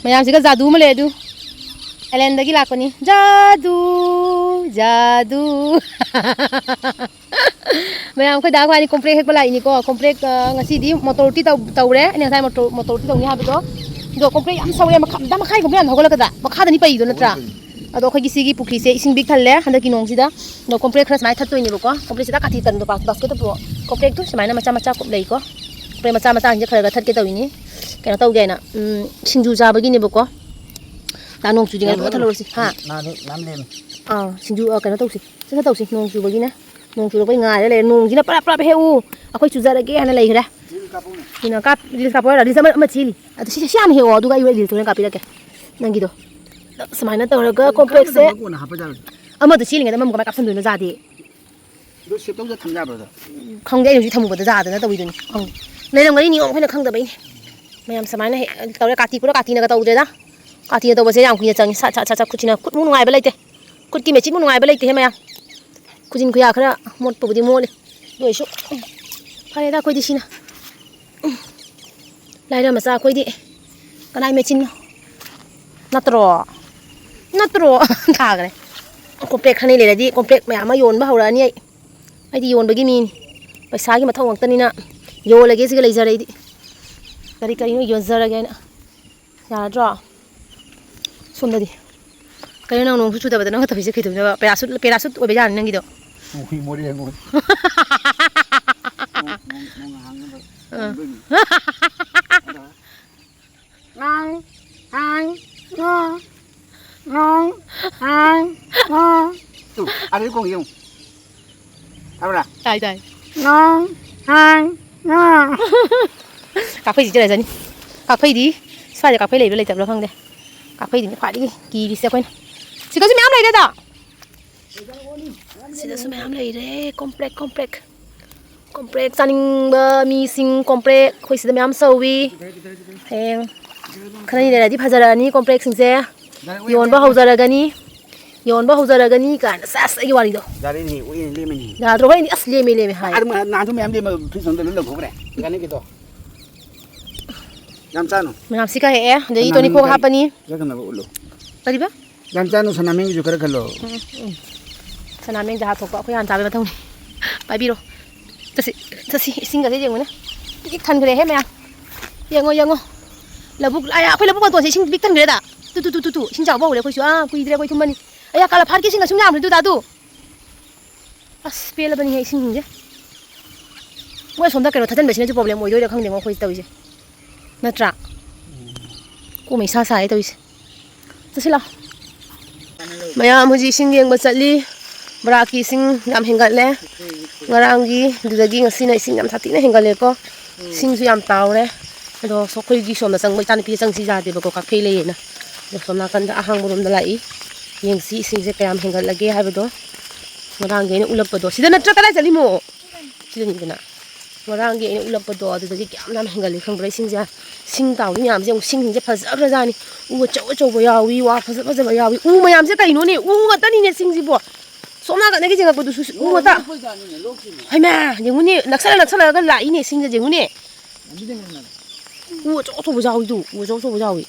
ꯃꯌꯥꯝꯁꯤꯒ ꯖꯥꯗꯨ ꯑꯃ ꯂꯩ ꯑꯗꯨ꯫ ꯑꯦꯂꯦꯟꯗꯒꯤ ꯂꯥꯛꯄꯅꯤ꯫ ꯖꯥꯗꯨ, ꯖꯥꯗꯨ꯫ ꯃꯌꯥꯝ, ꯑꯩꯈꯣꯏ ꯗꯥ ꯈ꯭ꯋꯥꯏꯅꯤ ꯀꯣꯝꯄ꯭ꯔꯦꯛ ꯍꯦꯛꯄ ꯂꯥꯛꯏꯅꯤꯀꯣ꯫ ꯀꯣꯝꯄ꯭ꯔꯦꯛ, ꯑ, ꯉꯁꯤꯗꯤ ꯃꯣꯇꯣꯔꯇꯤ ꯇꯧ-, ꯇꯧꯔꯦ꯫ ꯑꯩꯅ ꯉꯁꯥꯏ ꯃꯣꯇꯣꯔ-, ꯃꯣꯇꯣꯔꯇꯤ ꯇꯧꯅꯤ ꯍꯥꯏꯕꯗꯣ꯫ ꯑꯗꯣ ꯀꯣꯝꯄ꯭ꯔꯦꯛ ꯌꯥꯝ ꯁꯧꯔꯦ꯫ ꯃꯈꯥ, ꯃꯈꯥꯏꯒꯨꯝꯕ ꯌꯥꯝ ꯍꯧꯒꯠꯂꯛꯀꯗ꯭ꯔꯥ? ꯃꯈꯥꯗꯅꯤ ꯄꯩꯗꯣ ꯅꯠꯇ꯭ꯔꯥ? ꯑꯗꯣ ꯑꯩꯈꯣꯏꯒꯤ ꯁꯤꯒꯤ ꯄꯨꯈ꯭ꯔꯤꯁꯦ ꯏꯁꯤꯡ ꯄꯤꯛ ꯊꯜꯂꯦ ꯍꯟꯗꯛꯀꯤ ꯅꯣꯡꯁꯤꯗ꯫ ꯑꯗꯣ ꯀꯣꯝꯄ꯭ꯔꯦꯛ ꯈꯔ ꯁꯨꯃꯥꯏꯅ ꯊꯠꯇꯣꯏꯅꯦꯕꯀꯣ꯫ ꯀꯣꯝꯄ꯭ꯔꯦꯛꯁꯤꯗ ꯀꯥꯇꯤ ꯇꯟꯗꯣ ꯕꯥꯁ-, ꯕꯥꯁꯀꯦꯠꯇ ꯄꯨꯔꯛꯑꯣ꯫ ꯀꯣꯝꯄ꯭ꯔꯦꯛꯇꯨ ꯁꯨꯃꯥꯏꯅ ꯃꯆꯥ ꯃꯆꯥ ꯀꯨꯞ ꯂꯩꯀꯣ꯫ ꯀꯣꯝꯄ꯭ꯔꯦꯛ ꯃꯆꯥ ꯃꯆꯥꯁꯤꯡꯁꯦ ꯈꯔ ꯈꯔ ꯊꯠꯀꯦ ꯇꯧꯔꯤꯅꯤ꯫ ꯀꯩꯅꯣ ꯇꯧꯒꯦ ꯍꯥꯏꯅ, ꯎꯝ, ꯁꯤꯡꯖꯨ ꯆꯥꯕꯒꯤꯅꯦꯕꯀꯣ꯫ ꯗꯥ ꯅꯣꯡ ꯆꯨꯗ꯭ꯔꯤꯉꯩꯗ ꯌꯥꯝ ꯂꯣꯏ ꯊꯠꯍꯧꯔꯁꯤ꯫ ꯍꯥ? ꯅꯥꯗꯤ ꯃꯌꯥꯝ ꯂꯦꯝꯃꯤ꯫ ꯑꯥ, ꯁꯤꯡꯖꯨ, ꯑ, ꯀꯩꯅꯣ ꯇꯧꯁꯤ꯫ ꯁꯠ ꯁꯠ ꯇꯧꯁꯤ꯫ ꯅꯣꯡ ꯆꯨꯕꯒꯤꯅꯦ꯫ ꯅꯣꯡ ꯆꯨꯔꯛꯄꯩ ꯉꯥꯏꯔ ꯂꯩꯔꯦ꯫ ꯅꯣꯡꯁꯤꯅ ꯄꯔꯞ ꯄꯔꯞ ꯍꯦꯛꯎ꯫ ꯑꯩꯈꯣꯏ ꯆꯨꯖꯔꯒꯦ ꯍꯥꯏꯅ ꯂꯩꯈ꯭ꯔꯦ꯫ ꯔꯤꯜ ꯀꯥꯞꯄꯧꯅꯦ꯫ ꯀꯩꯅꯣ ꯀꯥꯞ-, ꯔꯤꯜꯁ ꯀꯥꯞꯄ ꯑꯣꯏꯔ ꯔꯤꯜꯁ ꯑꯃ, ꯑꯃ ꯆꯦꯜꯂꯤ꯫ ꯑꯗꯨ ꯁꯤ, ꯁꯤ ꯍꯥꯟꯅ ꯍꯦꯛꯑꯣ, ꯑꯗꯨꯒ ꯑꯩ ꯍꯣꯔꯦꯟ ꯔꯤꯜꯁ ꯍꯣꯔꯦꯟ ꯀꯥꯞꯄꯤꯔꯛꯀꯦ꯫ ꯅꯪꯒꯤꯗꯣ꯫ ꯁꯨꯃꯥꯏꯅ ꯇꯧꯔꯒ ꯀꯣꯝꯄ꯭ꯂꯦꯛꯁꯁꯦ꯫ ꯀꯣꯟꯅ ꯍꯥꯞꯄ ꯌꯥꯔꯣꯏꯗ꯭ꯔꯣ? ꯑꯃꯗꯣ ꯆꯦꯜꯂꯤꯉꯩꯗ ꯑꯃꯃꯨꯛ ꯀꯃꯥꯏꯅ ꯀꯥꯞꯁꯟꯗꯣꯏꯅꯣ ꯖꯥꯗꯤ? ꯑꯗꯨ ꯁꯦꯞ ꯇꯧꯗ ꯊꯝ ꯌꯥꯕ꯭ꯔꯣ ꯑꯗꯣ? ꯈꯪꯗꯦ, ꯑꯩꯅ ꯍꯧꯖꯤꯛ ꯊꯝꯃꯨꯕꯗ ꯖꯥꯗꯅ ꯇꯧꯔꯤꯗꯨꯅꯤ꯫ ꯈꯪꯗꯦ꯫ ꯂꯩꯔꯝꯒꯅꯤ, ꯅꯤꯌꯣꯝ ꯑꯩꯈꯣꯏꯅ ꯈꯪꯗꯕꯩꯅꯤ꯫ ꯃꯌꯥꯝ ꯁꯨꯃꯥꯏꯅ ꯍꯦꯛ ꯇꯧꯔꯦ, ꯀꯥꯇꯤ ꯄꯨꯔꯥ ꯀꯥꯇꯤꯅꯒ ꯇꯧꯗ꯭ꯔꯦꯗ꯫ ꯀꯥꯇꯤꯅ ꯇꯧꯕꯁꯦ ꯌꯥꯝ ꯀꯨꯏꯅ ꯆꯪꯉꯤ꯫ ꯁꯠ, ꯁꯠ, ꯁꯠ, ꯁꯠ, ꯈꯨꯠꯁꯤꯅ ꯈꯨꯠꯃꯨꯛ ꯅꯨꯡꯉꯥꯏꯕ ꯂꯩꯇꯦ꯫ ꯈꯨꯠꯀꯤ ꯃꯦꯆꯤꯟꯕꯨ ꯅꯨꯡꯉꯥꯏꯕ ꯂꯩꯇꯦꯍꯦ ꯃꯌꯥꯝ꯫ ꯈꯨꯖꯤꯟ ꯈꯨꯌꯥ ꯈꯔ ꯃꯣꯠꯄꯕꯨꯗꯤ ꯃꯣꯠꯂꯤ꯫ ꯑꯗꯨ ꯑꯣꯏꯁꯨ ꯐꯔꯦꯗ ꯑꯩꯈꯣꯏꯗꯤ ꯁꯤꯅ꯫ ꯂꯥꯏꯔ ꯃꯆꯥ ꯑꯩꯈꯣꯏꯗꯤ ꯀꯅꯥꯏ ꯃꯦꯆꯤꯟꯅꯣ? ꯅꯠꯇ꯭ꯔꯣ? ꯅꯠꯇ꯭ꯔꯣ? ꯊꯥꯈ꯭ꯔꯦ꯫ ꯀꯣꯝꯄ꯭ꯔꯦꯛ ꯈꯔꯅꯤ ꯂꯩꯔꯗꯤ ꯀꯣꯝꯄ꯭ꯔꯦꯛ ꯃꯌꯥꯝ ꯑꯃ ꯌꯣꯟꯕ ꯍꯧꯔꯛꯑꯅꯤ ꯑꯩ꯫ ꯑꯩꯗꯤ ꯌꯣꯟꯕꯒꯤ ꯃꯤꯅꯤ꯫ ꯄꯩꯁꯥꯒꯤ ꯃꯊꯧ ꯉꯥꯛꯇꯅꯤꯅ ꯌꯣꯜꯂꯒꯦ ꯁꯤꯒ ꯂꯩꯖꯔꯦ ꯑꯩꯗꯤ꯫ ꯀꯔꯤ ꯀꯔꯤꯅꯣ ꯌꯣꯟꯖꯔꯒꯦ ꯍꯥꯏꯅ꯫ ꯌꯥꯔꯗ꯭ꯔꯣ? ꯁꯣꯝꯗꯗꯤ꯫ ꯀꯩꯅꯣ ꯅꯪ ꯅꯣꯡꯁꯨ ꯆꯨꯗꯕꯗ ꯅꯪ ꯇꯧꯔꯤꯁꯦ ꯀꯩꯗꯧꯅꯕ? ꯄꯦꯔꯥꯁꯨꯠ, ꯄꯦꯔꯥꯁꯨꯠ ꯑꯣꯏꯕ ꯌꯥꯔꯅꯤ ꯅꯪꯒꯤꯗꯣ꯫ ꯅꯣꯡ ꯃꯣꯔꯦ ꯑꯩꯉꯣꯟꯗ꯫ ꯅꯣꯡ, ꯅꯣꯡ, ꯅꯣꯡ ꯍꯥꯡꯅꯕ ꯑꯥ꯫ ꯇꯧꯗꯣꯏꯅꯤ꯫ ꯅꯣꯡ, ꯍꯥꯡ, ꯅꯣ, ꯅꯣꯡ, ꯍꯥꯡ, ꯅꯣ꯫ ꯇꯨ, ꯑꯥꯗꯩ ꯈꯣꯡꯉꯤ ꯌꯦꯡꯉꯨ꯫ ꯇꯥꯕ꯭ꯔꯥ? ꯇꯥꯏ, ꯇꯥꯏ꯫ ꯅꯣꯡ, ꯍꯥꯡ, ꯅꯣ꯫ ꯀꯥꯐꯩꯁꯤ ꯆꯦꯜꯂꯖꯅꯤ꯫ ꯀꯥꯐꯩꯗꯤ ꯁ꯭ꯋꯥꯏꯗ ꯀꯥꯐꯩ ꯂꯩꯕ꯭ꯔꯥ ꯂꯩꯇꯕ꯭ꯔꯥ ꯈꯪꯗꯦ꯫ ꯀꯥꯐꯩꯗꯤꯅꯦ ꯈ꯭ꯋꯥꯏꯗꯒꯤ ꯀꯤꯔꯤꯁꯦ ꯑꯩꯈꯣꯏꯅ꯫ ꯁꯤꯗꯁꯨ ꯃꯌꯥꯝ ꯂꯩꯔꯦꯗ꯫ ꯁꯤꯗꯁꯨ ꯃꯌꯥꯝ ꯂꯩꯔꯦ꯫ ꯀꯣꯝꯄ꯭ꯔꯦꯛ, ꯀꯣꯝꯄ꯭ꯔꯦꯛ꯫ ꯀꯣꯝꯄ꯭ꯔꯦꯛ ꯆꯥꯅꯤꯡꯕ ꯃꯤꯁꯤꯡ ꯀꯣꯝꯄ꯭ꯔꯦꯛ ꯑꯩꯈꯣꯏ ꯁꯤꯗ ꯃꯌꯥꯝ ꯁꯧꯏ꯫ ꯍꯌꯦꯡ ꯈꯔꯅꯤ ꯂꯩꯔꯗꯤ ꯐꯖꯔꯛꯑꯅꯤ ꯀꯣꯝꯄ꯭ꯔꯦꯛꯁꯤꯡꯁꯦ꯫ ꯌꯣꯟꯕ ꯍꯧꯖꯔꯒꯅꯤ꯫ ꯌꯣꯟꯕ ꯍꯧꯖꯔꯒꯅꯤ ꯀꯥꯏꯅ꯫ ꯁꯦꯁ, ꯑꯩꯒꯤ ꯋꯥꯔꯤꯗꯣ꯫ ꯌꯥꯔꯦꯅꯦꯍꯦ, ꯎꯏꯅꯦ, ꯂꯦꯝꯃꯦꯅꯦꯍꯦ꯫ ꯌꯥꯗ꯭ꯔꯣ? ꯑꯩꯗꯤ ꯑꯁ ꯂꯦꯝꯃꯦ, ꯂꯦꯝꯃꯦ ꯍꯥꯏ꯫ ꯑꯗꯨꯝ ꯅꯍꯥꯟꯁꯨ ꯃꯌꯥꯝ ꯂꯦꯝꯃ ꯐ꯭ꯔꯤꯖ ꯑꯃꯗ ꯂꯣꯏ ꯂꯧꯊꯣꯛꯈ꯭ꯔꯦ꯫ ꯀꯥꯟꯅꯗꯦꯗꯣ꯫ ꯌꯥꯝ ꯆꯥꯅꯨ꯫ ꯃꯌꯥꯝꯁꯤ ꯀꯛꯑꯦ, ꯑꯗꯩ ꯁꯅꯥꯃꯍꯤ ꯇꯣꯅꯤꯈꯣꯛ ꯀꯔꯤ ꯍꯥꯞꯄꯅꯤ꯫ ꯆꯠꯀꯅꯕ ꯎꯠꯂꯨ꯫ ꯀꯔꯤꯕ? ꯌꯥꯝ ꯆꯥꯅꯨ, ꯁꯅꯥꯃꯍꯤꯒꯤꯁꯨ ꯈꯔ ꯈꯜꯂꯣ꯫ ꯎꯝ, ꯎꯝ꯫ ꯁꯅꯥꯃꯍꯤꯗ ꯍꯥꯠꯇꯣꯛꯄ ꯑꯩꯈꯣꯏ ꯍꯥꯟꯅ ꯆꯥꯕꯩ ꯃꯊꯧꯅꯤ꯫ ꯄꯥꯏꯕꯤꯔꯣ꯫ ꯆꯠꯁꯤ, ꯆꯠꯁꯤ, ꯏꯁꯤꯡꯒꯁꯦ ꯌꯦꯡꯉꯨꯅꯦ꯫ ꯄꯤꯛ ꯊꯟꯈ꯭ꯔꯦꯍꯦ ꯃꯌꯥꯝ꯫ ꯌꯦꯡꯉꯣ, ꯌꯦꯡꯉꯣ꯫ ꯂꯧꯕꯨꯛ, ꯑꯌꯥ, ꯑꯩꯈꯣꯏ ꯂꯧꯕꯨꯛ ꯃꯇꯣꯟꯁꯦ ꯏꯁꯤꯡ ꯄꯤꯛ ꯊꯟꯈ꯭ꯔꯦꯗ꯫ ꯇꯨ, ꯇꯨ, ꯇꯨ, ꯇꯨ, ꯇꯨ꯫ ꯏꯁꯤꯡ ꯆꯥꯎꯕ ꯍꯧꯔꯦ ꯑꯩꯈꯣꯏꯁꯨ꯫ ꯑꯥ, ꯀꯨꯏꯗ꯭ꯔꯦ ꯑꯩꯈꯣꯏ ꯊꯨꯝꯃꯅꯤ꯫ ꯑꯌꯥ, ꯀꯥꯂꯐꯥꯠꯀꯤ ꯏꯁꯤꯡ ꯑꯁꯨꯝ ꯌꯥꯝꯈ꯭ꯔꯤꯗꯨ ꯇꯥꯗꯨ꯫ ꯑꯁ, ꯄꯦꯜꯂꯕꯅꯤꯍꯦ ꯏꯁꯤꯡꯁꯤꯡꯁꯦ꯫ ꯃꯣꯏ ꯑꯁꯣꯝꯗ ꯀꯩꯅꯣ ꯊꯥꯖꯤꯟꯕꯁꯤꯅꯁꯨ problem ꯑꯣꯏꯗꯣꯏꯔꯥ ꯈꯪꯗꯦꯉꯣ ꯑꯩꯈꯣꯏ ꯇꯧꯔꯤꯁꯦ꯫ ꯅꯠꯇ꯭ꯔꯥ? ꯀꯣꯛ ꯑꯃ ꯏꯁꯥ ꯁꯥꯏꯌꯦ ꯇꯧꯔꯤꯁꯦ꯫ ꯆꯠꯁꯤ ꯂꯥꯎ꯫ ꯃꯌꯥꯝ ꯍꯧꯖꯤꯛ ꯏꯁꯤꯡ ꯌꯦꯡꯕ ꯆꯠꯂꯤ꯫ ꯕꯔꯥꯛꯀꯤ ꯏꯁꯤꯡ ꯌꯥꯝ ꯍꯦꯟꯒꯠꯂꯦ꯫ ꯉꯔꯥꯡꯒꯤ ꯑꯗꯨꯗꯒꯤ ꯉꯁꯤꯅ ꯏꯁꯤꯡ ꯌꯥꯝ ꯁꯥꯊꯤꯅ ꯍꯦꯟꯒꯠꯂꯦꯀꯣ꯫ ꯏꯁꯤꯡꯁꯨ ꯌꯥꯝ ꯇꯥꯎꯔꯦ꯫ ꯑꯗꯣ ꯑꯩꯈꯣꯏꯒꯤ ꯁꯣꯝꯗ ꯆꯪꯕ ꯏꯆꯥꯅꯨꯄꯤꯁꯦ ꯆꯪꯁꯤ ꯌꯥꯗꯦꯕꯀꯣ, ꯀꯥꯐꯩ ꯂꯩꯌꯦꯅ꯫ ꯑꯗꯣ ꯁꯣꯝ ꯅꯥꯀꯟꯗ ꯑꯍꯥꯡꯕ ꯔꯣꯝꯗ ꯂꯥꯛꯏ꯫ ꯌꯦꯡꯁꯤ ꯏꯁꯤꯡꯁꯦ ꯀꯌꯥꯝ ꯍꯦꯟꯒꯠꯂꯒꯦ ꯍꯥꯏꯕꯗꯣ꯫ ꯉꯔꯥꯡꯒꯤ ꯑꯩꯅ ꯎꯠꯂꯛꯄꯗꯣ꯫ ꯁꯤꯗ ꯅꯠꯇ꯭ꯔꯥ ꯀꯗꯥꯏ ꯆꯠꯂꯤꯃꯣ? ꯁꯤꯗꯅꯤꯗꯅ꯫ ꯉꯔꯥꯡꯒꯤ ꯑꯩꯅ ꯎꯠꯂꯛꯄꯗꯣ ꯑꯗꯨꯗꯒꯤ ꯀꯌꯥꯝ ꯌꯥꯝ ꯍꯦꯟꯒꯠꯂꯤ ꯈꯪꯕ꯭ꯔꯥ ꯏꯁꯤꯡꯁꯦ? ꯁꯤꯡ ꯇꯥꯎꯔꯤ ꯃꯌꯥꯝꯁꯦ ꯌꯦꯡꯉꯨ, ꯁꯤꯡꯁꯤꯡꯁꯦ ꯐꯖꯈ꯭ꯔꯖꯥꯠꯅꯤ꯫ ꯎ ꯑꯆꯧ ꯑꯆꯧꯕ ꯌꯥꯎꯏ, ꯋꯥ ꯐꯖ ꯐꯖꯕ ꯌꯥꯎꯏ꯫ ꯎ ꯃꯌꯥꯝꯁꯦ ꯀꯩꯅꯣꯅꯦ? ꯎ ꯉꯥꯛꯇꯅꯤꯅꯦ ꯁꯤꯡꯁꯤꯕꯣ꯫ ꯁꯣꯝ ꯅꯥꯀꯟꯗꯒꯤ ꯌꯦꯡꯉꯛꯄꯗꯨꯁꯨ ꯎ ꯉꯥꯛꯇ꯫ ꯍꯩꯃꯥ, ꯌꯦꯡꯉꯨꯅꯦ, ꯅꯛꯁꯜꯂ ꯅꯛꯁꯜꯂꯒ ꯂꯥꯛꯏꯅꯦ ꯁꯤꯡꯁꯦ, ꯌꯦꯡꯉꯨꯅꯦ꯫ ꯎ ꯑꯆꯧ ꯑꯆꯧꯕ ꯌꯥꯎꯏꯗꯨ, ꯎ ꯑꯆꯧ ꯑꯆꯧꯕ ꯌꯥꯎꯏ꯫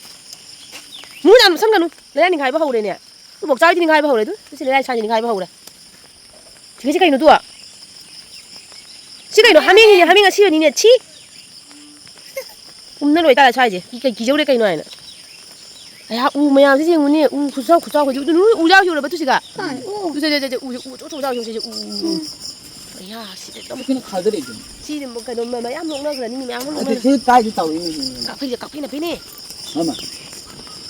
ꯃꯨ ꯌꯥꯝ ꯅꯛꯁꯟꯒꯅꯨ, ꯂꯩꯔꯥꯏ ꯅꯤꯡꯈꯥꯏꯕ ꯍꯧꯔꯦꯅꯦ꯫ ꯎꯕꯣꯛ ꯆꯥꯎꯏꯗꯤ ꯅꯤꯡꯈꯥꯏꯕ ꯍꯧꯔꯦ ꯑꯗꯨ꯫ ꯁꯤ ꯂꯩꯔꯥꯏ ꯁ꯭ꯋꯥꯏꯗ ꯅꯤꯡꯈꯥꯏꯕ ꯍꯧꯔꯦ꯫ ꯁꯤꯒꯤꯁꯤ ꯀꯩꯅꯣ ꯑꯗꯨ? ꯁꯤ ꯀꯩꯅꯣ? ꯍꯥꯃꯦꯡꯅꯤꯅꯦ, ꯍꯥꯃꯦꯡ ꯑꯁꯤꯕꯅꯤꯅꯦ꯫ ꯁꯤ ꯄꯨꯝꯅ ꯂꯣꯏ ꯇꯥꯔꯦ ꯁ꯭ꯋꯥꯏꯁꯦ꯫ ꯀꯤ-, ꯀꯩ ꯀꯤꯖꯧꯔꯦ ꯀꯩꯅꯣ ꯍꯥꯏꯅ꯫ ꯑꯌꯥ, ꯎ ꯃꯌꯥꯝꯁꯤ ꯌꯦꯡꯉꯨꯅꯦ꯫ ꯎ ꯈꯨꯆꯥꯎ ꯈꯨꯆꯥꯎ ꯍꯧꯖꯤꯛ꯫ ꯎ, ꯎ ꯌꯥꯎ ꯌꯧꯔꯕ ꯇꯨ ꯁꯤꯒ? ꯀꯥꯏ? ꯎ꯫ ꯇꯨ, ꯁꯦ, ꯁꯦ, ꯁꯦ, ꯁꯦ, ꯎ, ꯎ ꯑꯆꯧ ꯑꯆꯧ ꯌꯥꯎ ꯌꯧꯁꯦ, ꯁꯦ, ꯎ, ꯎ, ꯎ꯫ ꯎꯝ꯫ ꯑꯌꯥ, ꯁꯤꯗꯤ ꯑꯗꯨꯝ ꯁꯤ ꯀꯩꯅꯣ ꯈꯥꯗꯔꯛꯏꯗꯨꯅꯤ꯫ ꯁꯤꯗꯤ ꯑꯃꯨꯛ ꯀꯩꯅꯣ ꯃ-, ꯃꯌꯥꯝ ꯅꯣꯛꯅꯈ꯭ꯔꯅꯤ, ꯃꯤ ꯃꯌꯥꯝ ꯑꯃ ꯑꯗꯨ ꯅꯣꯛꯅꯈ꯭ꯔꯅꯤ꯫ ꯁꯤ ꯀꯥꯏꯗ ꯇꯧꯔꯛꯏꯅꯣ ꯁꯤꯅꯤ? ꯀꯥꯐꯩꯁꯦ, ꯀꯥꯐꯩꯅ ꯐꯩꯅꯦ꯫ ꯃꯥꯃ꯫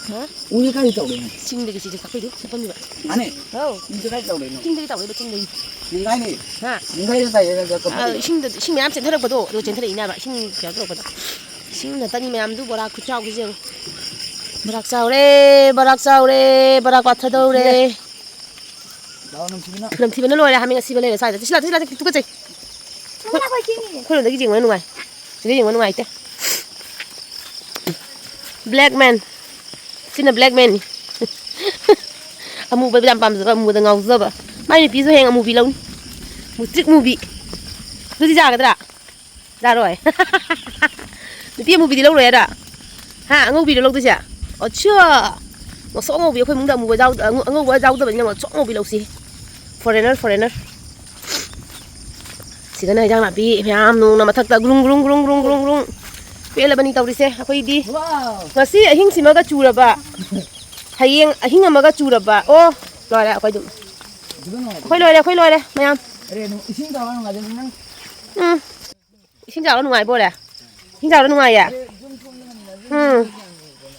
ꯍꯥ? ꯎꯁꯦ ꯀꯥꯏꯗ ꯇꯧꯔꯛꯏꯅꯣ? ꯆꯤꯡꯗꯒꯤ ꯁꯤꯁꯦ ꯀꯥꯐꯩꯗꯨ ꯆꯠꯐꯝꯗꯨꯕ꯫ ꯃꯥꯅꯦ꯫ ꯍꯥꯎ꯫ ꯎꯁꯦ ꯀꯥꯏꯗ ꯇꯧꯔꯛꯏꯅꯣ? ꯆꯤꯡꯗꯒꯤ ꯇꯧꯔꯛꯏꯕ, ꯆꯤꯡꯗꯒꯤ꯫ ꯅꯤꯡꯈꯥꯏꯅꯦ꯫ ꯍꯥ? ꯅꯤꯡꯈꯥꯏꯗ ꯇꯥꯏꯌꯦ, ꯅꯪ ꯀꯥꯐꯩꯗꯣ꯫ ꯑꯥ, ꯏꯁꯤꯡꯗ, ꯏꯁꯤꯡ ꯃꯌꯥꯝ ꯆꯦꯟꯊꯔꯛꯄꯗꯣ, ꯑꯗꯨ ꯆꯦꯟꯊꯔꯛꯏꯅꯦꯕ, ꯏꯁꯤꯡ ꯀꯩꯅꯣ ꯇꯧꯔꯛꯄꯗꯣ꯫ ꯏꯁꯤꯡ ꯅꯠꯇꯅꯤ ꯃꯌꯥꯝꯗꯨ, ꯕꯣꯔꯥ ꯈꯨꯆꯥꯎꯁꯦ ꯌꯦꯡꯉꯨ꯫ ꯕꯣꯔꯥ ꯆꯥꯎꯔꯦ, ꯕꯣꯔꯥ ꯄꯥꯊꯗꯧꯔꯦ꯫ ꯅꯝꯊꯤꯕꯅ ꯂꯣꯏꯔꯦ, ꯍꯥꯃꯦꯡ ꯑꯁꯤꯕ ꯂꯩꯔꯦ ꯁ꯭ꯋꯥꯏꯗ꯫ ꯁꯤ ꯂꯥꯛ, ꯁꯤ ꯂꯥꯛ, ꯇꯨꯀꯠꯆꯩ꯫ ꯑꯩꯈꯣꯏꯔꯣꯝꯗꯒꯤ ꯌꯦꯡꯕꯅ ꯅꯨꯡꯉꯥꯏ꯫ ꯁꯤꯗ ꯌꯦꯡꯕ ꯅꯨꯡꯉꯥꯏꯇꯦ꯫ Black man꯫ ꯁꯤꯅ black man ꯅꯤ꯫ ꯑꯃꯨꯕ ꯌꯥꯝ ꯄꯥꯝꯖꯕ, ꯑꯃꯨꯕꯗ ꯉꯥꯎꯖꯕ꯫ ꯃꯥꯏ ꯅꯨꯄꯤꯁꯨ ꯍꯌꯦꯡ ꯑꯃꯨꯕꯤ ꯂꯧꯅꯤ꯫ ꯃꯨꯇ꯭ꯔꯤꯛ ꯃꯨꯕꯤ꯫ ꯑꯗꯨꯗꯤ ꯌꯥꯒꯗ꯭ꯔꯥ? ꯌꯥꯔꯣꯏ꯫ ꯅꯨꯄꯤ ꯑꯃꯨꯕꯤꯗꯤ ꯂꯧꯔꯣꯏ ꯍꯥꯏꯔ? ꯍꯥ, ꯑꯉꯧꯕꯤꯔꯣ ꯂꯧꯗꯣꯏꯁꯦ? ꯑꯠꯁꯥ! ꯉꯧꯁꯣꯛ ꯉꯧꯕꯤ, ꯑꯩꯈꯣꯏ ꯏꯃꯨꯡꯗ ꯑꯃꯨꯕ ꯌꯥꯎ-, ꯑꯉꯧ-, ꯑꯉꯧꯕ ꯌꯥꯎꯗꯕꯅꯤꯅ ꯉꯧꯁꯣꯛ ꯉꯧꯕꯤ ꯂꯧꯁꯤ꯫ Foreigner, foreigner꯫ ꯁꯤꯗꯅ ꯍꯤꯟꯖꯥꯡ ꯅꯥꯄꯤ ꯃꯌꯥꯝ ꯅꯣꯡꯅ ꯃꯊꯛꯇ ꯒ꯭ꯔꯨꯡ, ꯒ꯭ꯔꯨꯡ, ꯒ꯭ꯔꯨꯡ, ꯒ꯭ꯔꯨꯡ, ꯒ꯭ꯔꯨꯡ꯫ ꯄꯦꯜꯂꯕꯅꯤ ꯇꯧꯔꯤꯁꯦ ꯑꯩꯈꯣꯏꯗꯤ꯫ ꯋꯥꯎ! ꯉꯁꯤ ꯑꯍꯤꯡꯁꯤꯃꯒ ꯆꯨꯔꯕ, ꯍꯌꯦꯡ ꯑꯍꯤꯡ ꯑꯃꯒ ꯆꯨꯔꯕ꯫ ꯑꯣ, ꯂꯣꯏꯔꯦ ꯑꯩꯈꯣꯏ ꯑꯗꯨꯝ꯫ ꯑꯗꯨꯒ ꯅꯨꯡꯉꯥꯏꯇꯦ꯫ ꯑꯩꯈꯣꯏ ꯂꯣꯏꯔꯦ, ꯑꯩꯈꯣꯏ ꯂꯣꯏꯔꯦ ꯃꯌꯥꯝ꯫ ꯑꯔꯦ, ꯅꯨꯡ-, ꯏꯁꯤꯡ ꯆꯥꯎꯔ ꯅꯨꯡꯉꯥꯏꯖꯦ ꯅꯪ꯫ ꯎꯝ꯫ ꯏꯁꯤꯡ ꯆꯥꯎꯔ ꯅꯨꯡꯉꯥꯏꯕ ꯑꯣꯏꯔꯦ? ꯏꯁꯤꯡ ꯆꯥꯎꯔ ꯅꯨꯡꯉꯥꯏꯌꯦ? ꯎꯝ꯫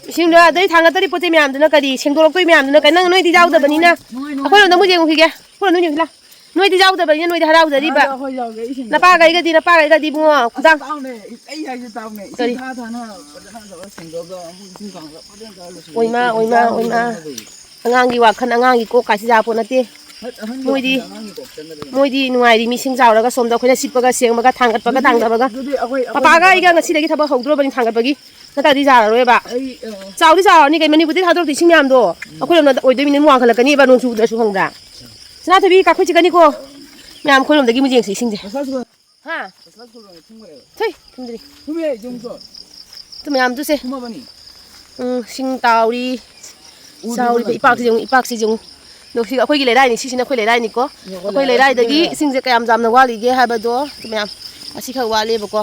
ꯏꯁꯤꯡꯗꯣ ꯑꯗꯩ ꯊꯥꯡꯒꯠꯇꯣꯔꯤ ꯄꯣꯠ ꯆꯩ ꯃꯌꯥꯝꯗꯨꯅ ꯀꯔꯤ? ꯁꯦꯡꯗꯣꯔꯛꯇꯣꯏ ꯃꯌꯥꯝꯗꯨꯅ ꯀꯔꯤ? ꯅꯪ ꯅꯣꯏꯗꯤ ꯌꯥꯎꯗꯕꯅꯤꯅ꯫ ꯑꯩꯈꯣꯏꯔꯣꯝꯗ ꯑꯃꯨꯛ ꯌꯦꯡꯉꯨꯈꯤꯒꯦ꯫ ꯑꯩꯈꯣꯏꯔꯣꯝꯗ ꯑꯃꯨꯛ ꯌꯦꯡꯉꯨꯁꯤ ꯂꯥꯎ꯫ ꯅꯣꯏꯗꯤ ꯌꯥꯎꯗꯕꯅꯤꯅ ꯅꯣꯏꯗꯤ ꯍꯔꯥꯎꯖꯔꯤꯕ꯫ ꯍꯔꯥꯎꯖ-, ꯑꯩꯈꯣꯏ ꯌꯥꯎꯖꯩ, ꯏꯁꯤꯡ ꯅꯄꯥꯒꯩꯒꯗꯤ, ꯅꯄꯥꯒꯩꯒꯗꯤ ꯏꯕꯨꯡꯉꯣ, ꯈꯨꯗꯥꯡ-, ꯇꯥꯎꯅꯦ, ꯑꯩ ꯍꯥꯏꯁꯦ ꯇꯥꯎꯅꯦ, ꯏꯁꯤꯡ ꯀꯔꯤ? ꯊꯥ ꯊꯥꯅ ꯐꯖꯅ ꯇꯧꯔ ꯁꯦꯡꯗꯣꯛꯑꯒ ꯑꯃꯨꯛ ꯏꯁꯤꯡ ꯀꯥꯡꯒ ꯐꯖꯅ ꯇꯧꯔ ꯂꯣꯏꯁꯤꯟꯒꯦ꯫ ꯑꯣꯏꯃꯥ, ꯑꯣꯏꯃꯥ, ꯌꯥꯝ ꯑꯣꯏꯃꯥ꯫ ꯅꯨꯡꯉꯥꯏ ꯍꯥꯏꯕ꯫ ꯑꯉꯥꯡꯒꯤ ꯋꯥꯈꯜ, ꯑꯉꯥꯡꯒꯤ ꯀꯣꯛ ꯀꯥꯏꯁꯤ ꯌꯥꯄꯣꯠ ꯅꯠꯇꯦ꯫ ꯍꯠ, ꯑꯍꯟꯒꯤ ꯃꯣꯏꯗꯤ, ꯋꯥꯈꯜ ꯑꯉꯥꯡꯒꯤ ꯀꯣꯛ ꯆꯪꯒꯗꯕꯅꯤ꯫ ꯃꯣꯏꯗꯤ ꯅꯨꯡꯉꯥꯏꯔꯤ, ꯃꯤ ꯁꯤꯡ ꯆꯥꯎꯔꯒ ꯁꯣꯝꯗ ꯑꯩꯈꯣꯏꯅ ꯁꯤꯠꯄꯒ, ꯁꯦꯡꯕꯒ, ꯊꯥꯡꯒꯠꯄꯒ, ꯑꯗꯨꯗꯤ, ꯊꯥꯡꯗꯕꯒ꯫ ꯑꯗꯨꯗꯤ ꯑꯩꯈꯣꯏ, ꯑꯩꯈꯣꯏ ꯄꯄꯥꯒ ꯑꯩꯒ ꯊꯕꯛ ꯉꯁꯤꯗꯒꯤ ꯊꯕꯛ ꯍꯧꯗ꯭ꯔꯣꯕꯅꯤ ꯊꯥꯡꯒꯠꯄꯒꯤ꯫ ꯅꯠꯇ꯭ꯔꯗꯤ ꯌꯥꯔꯔꯣꯏꯕ꯫ ꯑꯩ, ꯑ, ꯆꯥꯎꯗꯤ ꯆꯥꯎꯔꯅꯤ ꯀꯩ, ꯃꯅꯤꯄꯨꯔꯗꯤ ꯊꯥꯗꯣꯔꯛꯇꯦ ꯏꯁꯤꯡ ꯃꯌꯥꯝꯗꯣ꯫ ꯎꯝ꯫ ꯑꯩꯈꯣꯏꯔꯣꯝꯗ ꯑꯣꯏꯗꯣꯏꯃꯤꯅ ꯑꯃꯨꯛ ꯋꯥꯡꯈꯠꯂꯛꯀꯅꯤꯕ ꯅꯣꯡ ꯆꯨꯗ꯭ꯔꯁꯨ ꯈꯪꯕ꯭ꯔꯥ? ꯁꯅꯥꯊꯣꯏꯕꯤ, ꯀꯥꯈꯠꯁꯤ ꯀꯅꯤꯀꯣ꯫ ꯃꯌꯥꯝ ꯑꯩꯈꯣꯏꯔꯣꯝꯗꯒꯤ ꯑꯃꯨꯛ ꯌꯦꯡꯁꯤ ꯏꯁꯤꯡꯁꯦ꯫ ꯍꯥ? ꯊꯨꯝ ꯃꯌꯥꯝꯗꯨꯁꯦ꯫ ꯊꯨꯝ ꯃꯌꯥꯝꯗꯨꯁꯦ꯫ ꯎꯝ, ꯁꯤꯡ ꯇꯥꯎꯔꯤ꯫ ꯆꯥꯎꯔꯤꯕ ꯏꯄꯥꯛꯁꯤ ꯌꯦꯡꯉꯨ, ꯏꯄꯥꯛꯁꯤ ꯌꯦꯡꯉꯨ꯫ ꯑꯗꯣ ꯁꯤ ꯑꯩꯈꯣꯏꯒꯤ ꯂꯩꯔꯥꯏꯅꯤ, ꯁꯤꯁꯤꯅ ꯑꯩꯈꯣꯏ ꯂꯩꯔꯥꯏꯅꯤꯀꯣ꯫ ꯑꯩꯈꯣꯏ ꯂꯩꯔꯥꯏꯗꯒꯤ ꯏꯁꯤꯡꯁꯦ ꯀꯌꯥꯝ ꯌꯥꯝꯅ ꯋꯥꯠꯂꯤꯒꯦ ꯍꯥꯏꯕꯗꯣ ꯃꯌꯥꯝ ꯑꯁꯤꯈꯛ ꯋꯥꯠꯂꯦꯕꯀꯣ꯫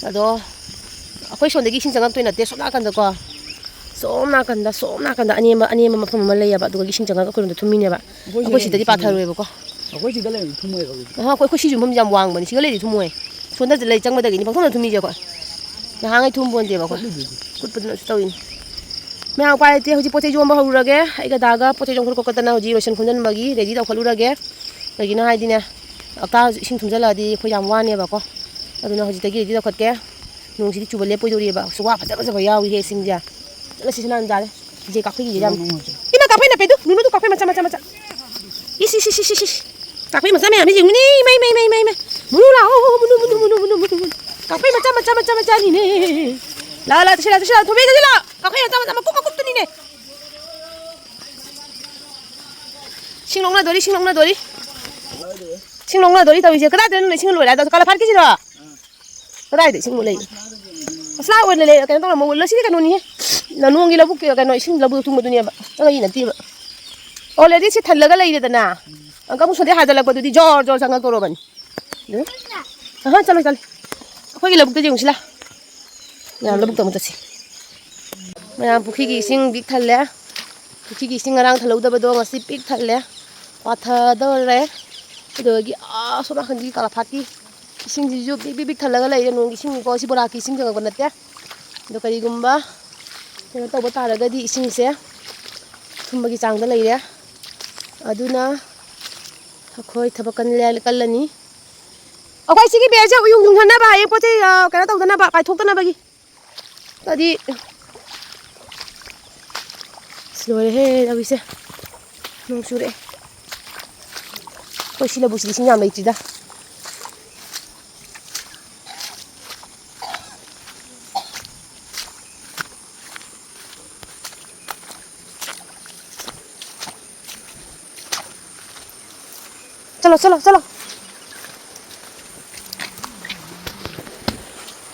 ꯑꯗꯣ ꯑꯩꯈꯣꯏ ꯁꯣꯝꯗꯒꯤ ꯏꯁꯤꯡ ꯆꯪꯉꯛꯇꯣꯏ ꯅꯠꯇꯦ, ꯁꯣꯝ ꯅꯥꯀꯟꯗꯀꯣ꯫ ꯁꯣꯝ ꯅꯥꯀꯟꯗ, ꯁꯣꯝ ꯅꯥꯀꯟꯗ ꯑꯅꯦꯝꯕ, ꯑꯅꯦꯝꯕ ꯃꯐꯝ ꯑꯃ ꯂꯩꯌꯦꯕ, ꯑꯗꯨꯒ ꯏꯁꯤꯡ ꯆꯪꯉꯒ ꯑꯩꯈꯣꯏꯔꯣꯝꯗ ꯊꯨꯝꯃꯤꯅꯦꯕ꯫ ꯑꯩꯈꯣꯏ ꯁꯤꯗꯗꯤ ꯄꯥꯊꯔꯣꯏꯕꯀꯣ꯫ ꯑꯩꯈꯣꯏ ꯁꯤꯗ ꯂꯩꯔꯗꯤ ꯊꯨꯝꯃꯣꯏꯕ ꯍꯧꯖꯤꯛ꯫ ꯑꯍ, ꯑꯩꯈꯣꯏ, ꯑꯩꯈꯣꯏ ꯁꯤꯁꯨ ꯃꯐꯝꯁꯦ ꯌꯥꯝ ꯋꯥꯡꯕꯅꯤ, ꯁꯤꯒ ꯂꯩꯔꯗꯤ ꯊꯨꯝꯃꯣꯏ꯫ ꯁꯣꯝꯗ ꯂꯩ ꯆꯪꯕꯗꯒꯤꯅꯤ ꯄꯪꯊꯨꯝꯗ ꯊꯨꯝꯃꯤꯁꯦ ꯑꯩꯈꯣꯏ꯫ ꯅꯍꯥꯟꯉꯩ ꯊꯨꯝ ꯄꯣꯟꯗꯦꯕ ꯑꯩꯈꯣꯏ꯫ ꯀꯨꯠꯄꯗꯨꯅꯁꯨ ꯇꯧꯔꯤꯅꯤ꯫ ꯃꯌꯥꯝ ꯎꯄꯥꯏ ꯂꯩꯇꯦ, ꯍꯧꯖꯤꯛ ꯄꯣꯠ ꯆꯩ ꯌꯣꯝꯕ ꯍꯧꯔꯨꯔꯒꯦ꯫ ꯑꯩꯒ ꯗꯥꯒ ꯄꯣꯠ ꯆꯩ ꯌꯣꯝꯈꯠ ꯈꯣꯠꯀꯠꯇꯅ ꯍꯧꯖꯤꯛ ꯔꯣꯁꯟ ꯈꯣꯝꯖꯤꯟꯕꯒꯤ ꯔꯦꯗꯤ ꯇꯧꯈꯠꯂꯨꯔꯒꯦ꯫ ꯀꯩꯒꯤꯅꯣ ꯍꯥꯏꯗꯤꯅꯦ, ꯍꯞꯇꯥ ꯍꯧꯖꯤꯛ ꯏꯁꯤꯡ ꯊꯨꯝꯖꯤꯜꯂꯛꯑꯗꯤ ꯑꯩꯈꯣꯏ ꯌꯥꯝ ꯋꯥꯅꯦꯕꯀꯣ꯫ ꯑꯗꯨꯅ ꯍꯧꯖꯤꯛꯇꯒꯤ ꯔꯦꯗꯤ ꯇꯧꯈꯠꯀꯦ꯫ ꯅꯣꯡꯁꯤꯗꯤ ꯆꯨꯕ ꯂꯦꯞꯄꯣꯏꯗꯧꯔꯤꯑꯕ꯫ ꯑꯁ, ꯋꯥ ꯐꯖ ꯐꯖꯕ ꯌꯥꯎꯏꯍꯦ ꯏꯁꯤꯡꯁꯦ꯫ ꯐꯖꯅ ꯁꯤꯁꯤꯅ ꯌꯥꯝ ꯖꯥꯠꯂꯦ꯫ ꯏꯆꯦ ꯀꯥꯐꯩꯒꯤꯁꯦ ꯌꯥꯝ꯫ ꯏꯃꯥ ꯀꯥꯐꯩ ꯅꯞꯄꯦ ꯑꯗꯨ, ꯅꯨꯅꯨꯗꯨ ꯀꯥꯐꯩ ꯃꯆꯥ, ꯃꯆꯥ, ꯃꯆꯥ꯫ ꯏꯁ, ꯏꯁ, ꯏꯁ, ꯏꯁ, ꯏꯁ, ꯏꯁ꯫ ꯀꯥꯐꯩ ꯃꯆꯥ ꯃꯌꯥꯝꯁꯤ ꯌꯦꯡꯉꯨꯅꯦ, ꯏꯃꯥ, ꯏꯃꯥ, ꯏꯃꯥ, ꯏꯃꯥ, ꯏꯃꯥ꯫ ꯃꯨꯅꯨ ꯂꯥꯛꯑꯣ, ꯃꯨꯅꯨ, ꯃꯨꯅꯨ, ꯃꯨꯅꯨ, ꯃꯨꯅꯨ, ꯃꯨꯅꯨ, ꯃꯨꯅꯨ꯫ ꯀꯥꯐꯩ ꯃꯆꯥ, ꯃꯆꯥ, ꯃꯆꯥ, ꯃꯆꯥꯅꯤꯅꯦ꯫ ꯂꯥꯛꯑꯣ, ꯂꯥꯛꯑꯣ, ꯆꯠꯁꯤ ꯂꯥꯛꯑꯣ, ꯆꯠꯁꯤ ꯂꯥꯛꯑꯣ, ꯊꯣꯝꯕꯤ, ꯆꯠꯁꯤ ꯂꯥꯛꯑꯣ꯫ ꯀꯥꯐꯩ ꯃꯆꯥ, ꯃꯆꯥ, ꯃꯀꯨꯞ, ꯃꯀꯨꯞꯇꯨꯅꯤꯅꯦ꯫ ꯏꯁꯤꯡ ꯂꯧꯅꯗꯣꯔꯤ, ꯏꯁꯤꯡ ꯂꯧꯅꯗꯣꯔꯤ꯫ ꯏꯁꯤꯡ ꯂꯧꯅꯗꯣꯔꯤ ꯇꯧꯔꯤꯁꯦ꯫ ꯀꯗꯥꯏꯗꯅꯣ ꯏꯁꯤꯡ ꯂꯣꯏꯔꯦ ꯍꯥꯏꯗꯣ? ꯀꯥꯂꯥꯐꯥꯠꯀꯤꯁꯤꯔꯣ? ꯀꯗꯥꯏꯗ ꯏꯁꯤꯡꯕꯨ ꯂꯩ? ꯃꯁꯥ ꯑꯣꯏꯅ ꯂꯩ, ꯀꯩꯅꯣ ꯇꯧꯔꯝꯃꯣ, ꯂꯣꯏꯁꯤꯒꯤ ꯀꯩꯅꯣꯅꯤꯍꯦ꯫ ꯅꯣꯡꯒꯤ ꯂꯧꯕꯨꯛꯀꯤ ꯀꯩꯅꯣ, ꯏꯁꯤꯡ ꯂꯧꯕꯨꯛ ꯊꯨꯡꯕꯗꯨꯅꯦꯕ꯫ ꯑꯩ ꯅꯠꯇꯦꯕ꯫ Already ꯁꯤ ꯊꯜꯂꯒ ꯂꯩꯔꯦꯗꯅ꯫ ꯑꯪꯀ ꯑꯃꯨꯛ ꯁꯣꯟꯗꯩ ꯍꯥꯏꯖꯤꯜꯂꯛꯄꯗꯨꯗꯤ ꯖꯣꯔ ꯖꯣꯔ ꯆꯪꯉꯛꯇꯧꯔꯕꯅꯤ꯫ ꯑꯗꯨ? ꯑꯍ, ꯆꯠꯂꯣ, ꯆꯠꯂꯣ꯫ ꯑꯩꯈꯣꯏꯒꯤ ꯂꯧꯕꯨꯛꯇ ꯌꯦꯡꯉꯨꯁꯤ ꯂꯥ꯫ ꯃꯌꯥꯝ ꯂꯧꯕꯨꯛꯇ ꯑꯃꯨꯛ ꯆꯠꯁꯤ꯫ ꯃꯌꯥꯝ ꯄꯨꯈ꯭ꯔꯤꯒꯤ ꯏꯁꯤꯡ ꯄꯤꯛ ꯊꯜꯂꯦ꯫ ꯄꯨꯈ꯭ꯔꯤꯒꯤ ꯏꯁꯤꯡ ꯉꯔꯥꯡ ꯊꯜꯍꯧꯗꯕꯗꯣ ꯉꯁꯤ ꯄꯤꯛ ꯊꯜꯂꯦ꯫ ꯄꯥꯊꯗꯧꯔꯦ꯫ ꯑꯗꯨꯗꯒꯤ ꯑꯥ ꯁꯣꯝ ꯅꯥꯀꯟꯒꯤ ꯀꯥꯂꯥꯐꯥꯠꯀꯤ ꯏꯁꯤꯡꯁꯤꯁꯨ ꯕꯤꯛ ꯕꯤꯛ ꯕꯤꯛ ꯊꯜꯂꯒ ꯂꯩꯔꯦ꯫ ꯅꯣꯡꯒꯤ ꯏꯁꯤꯡꯅꯤꯀꯣ꯫ ꯁꯤ ꯕꯣꯔꯥꯛꯀꯤ ꯏꯁꯤꯡ ꯆꯪꯉꯛꯄ ꯅꯠꯇꯦ꯫ ꯑꯗꯣ ꯀꯔꯤꯒꯨꯝꯕ ꯀꯩꯅꯣ ꯇꯧꯕ ꯇꯥꯔꯒꯗꯤ ꯏꯁꯤꯡꯁꯦ ꯊꯨꯝꯕꯒꯤ ꯆꯥꯡꯗ ꯂꯩꯔꯦ꯫ ꯑꯗꯨꯅ ꯑꯩꯈꯣꯏ ꯊꯕꯛ ꯀꯜꯂꯦ-, ꯀꯜꯂꯅꯤ꯫ ꯑꯩꯈꯣꯏ ꯁꯤꯒꯤ ꯕꯦꯒꯁꯦ ꯎꯌꯨꯡ ꯌꯨꯡꯍꯟꯅꯕ, ꯍꯌꯦꯡ ꯄꯣꯠ ꯆꯩ, ꯑ, ꯀꯩꯅꯣ ꯇꯧꯗꯅꯕ, ꯀꯥꯏꯊꯣꯛꯇꯅꯕꯒꯤ꯫ ꯑꯗꯤ ꯑꯁ, ꯂꯣꯏꯔꯦꯍꯦ ꯇꯧꯔꯤꯁꯦ꯫ ꯅꯣꯡ ꯆꯨꯔꯛꯑꯦ꯫ ꯑꯩꯈꯣꯏ ꯁꯤ ꯂꯧꯕꯨꯛꯁꯤꯗꯤ ꯏꯁꯤꯡ ꯌꯥꯝ ꯂꯩꯇ꯭ꯔꯤꯗ꯫ ꯆꯠꯂꯣ, ꯆꯠꯂꯣ, ꯆꯠꯂꯣ꯫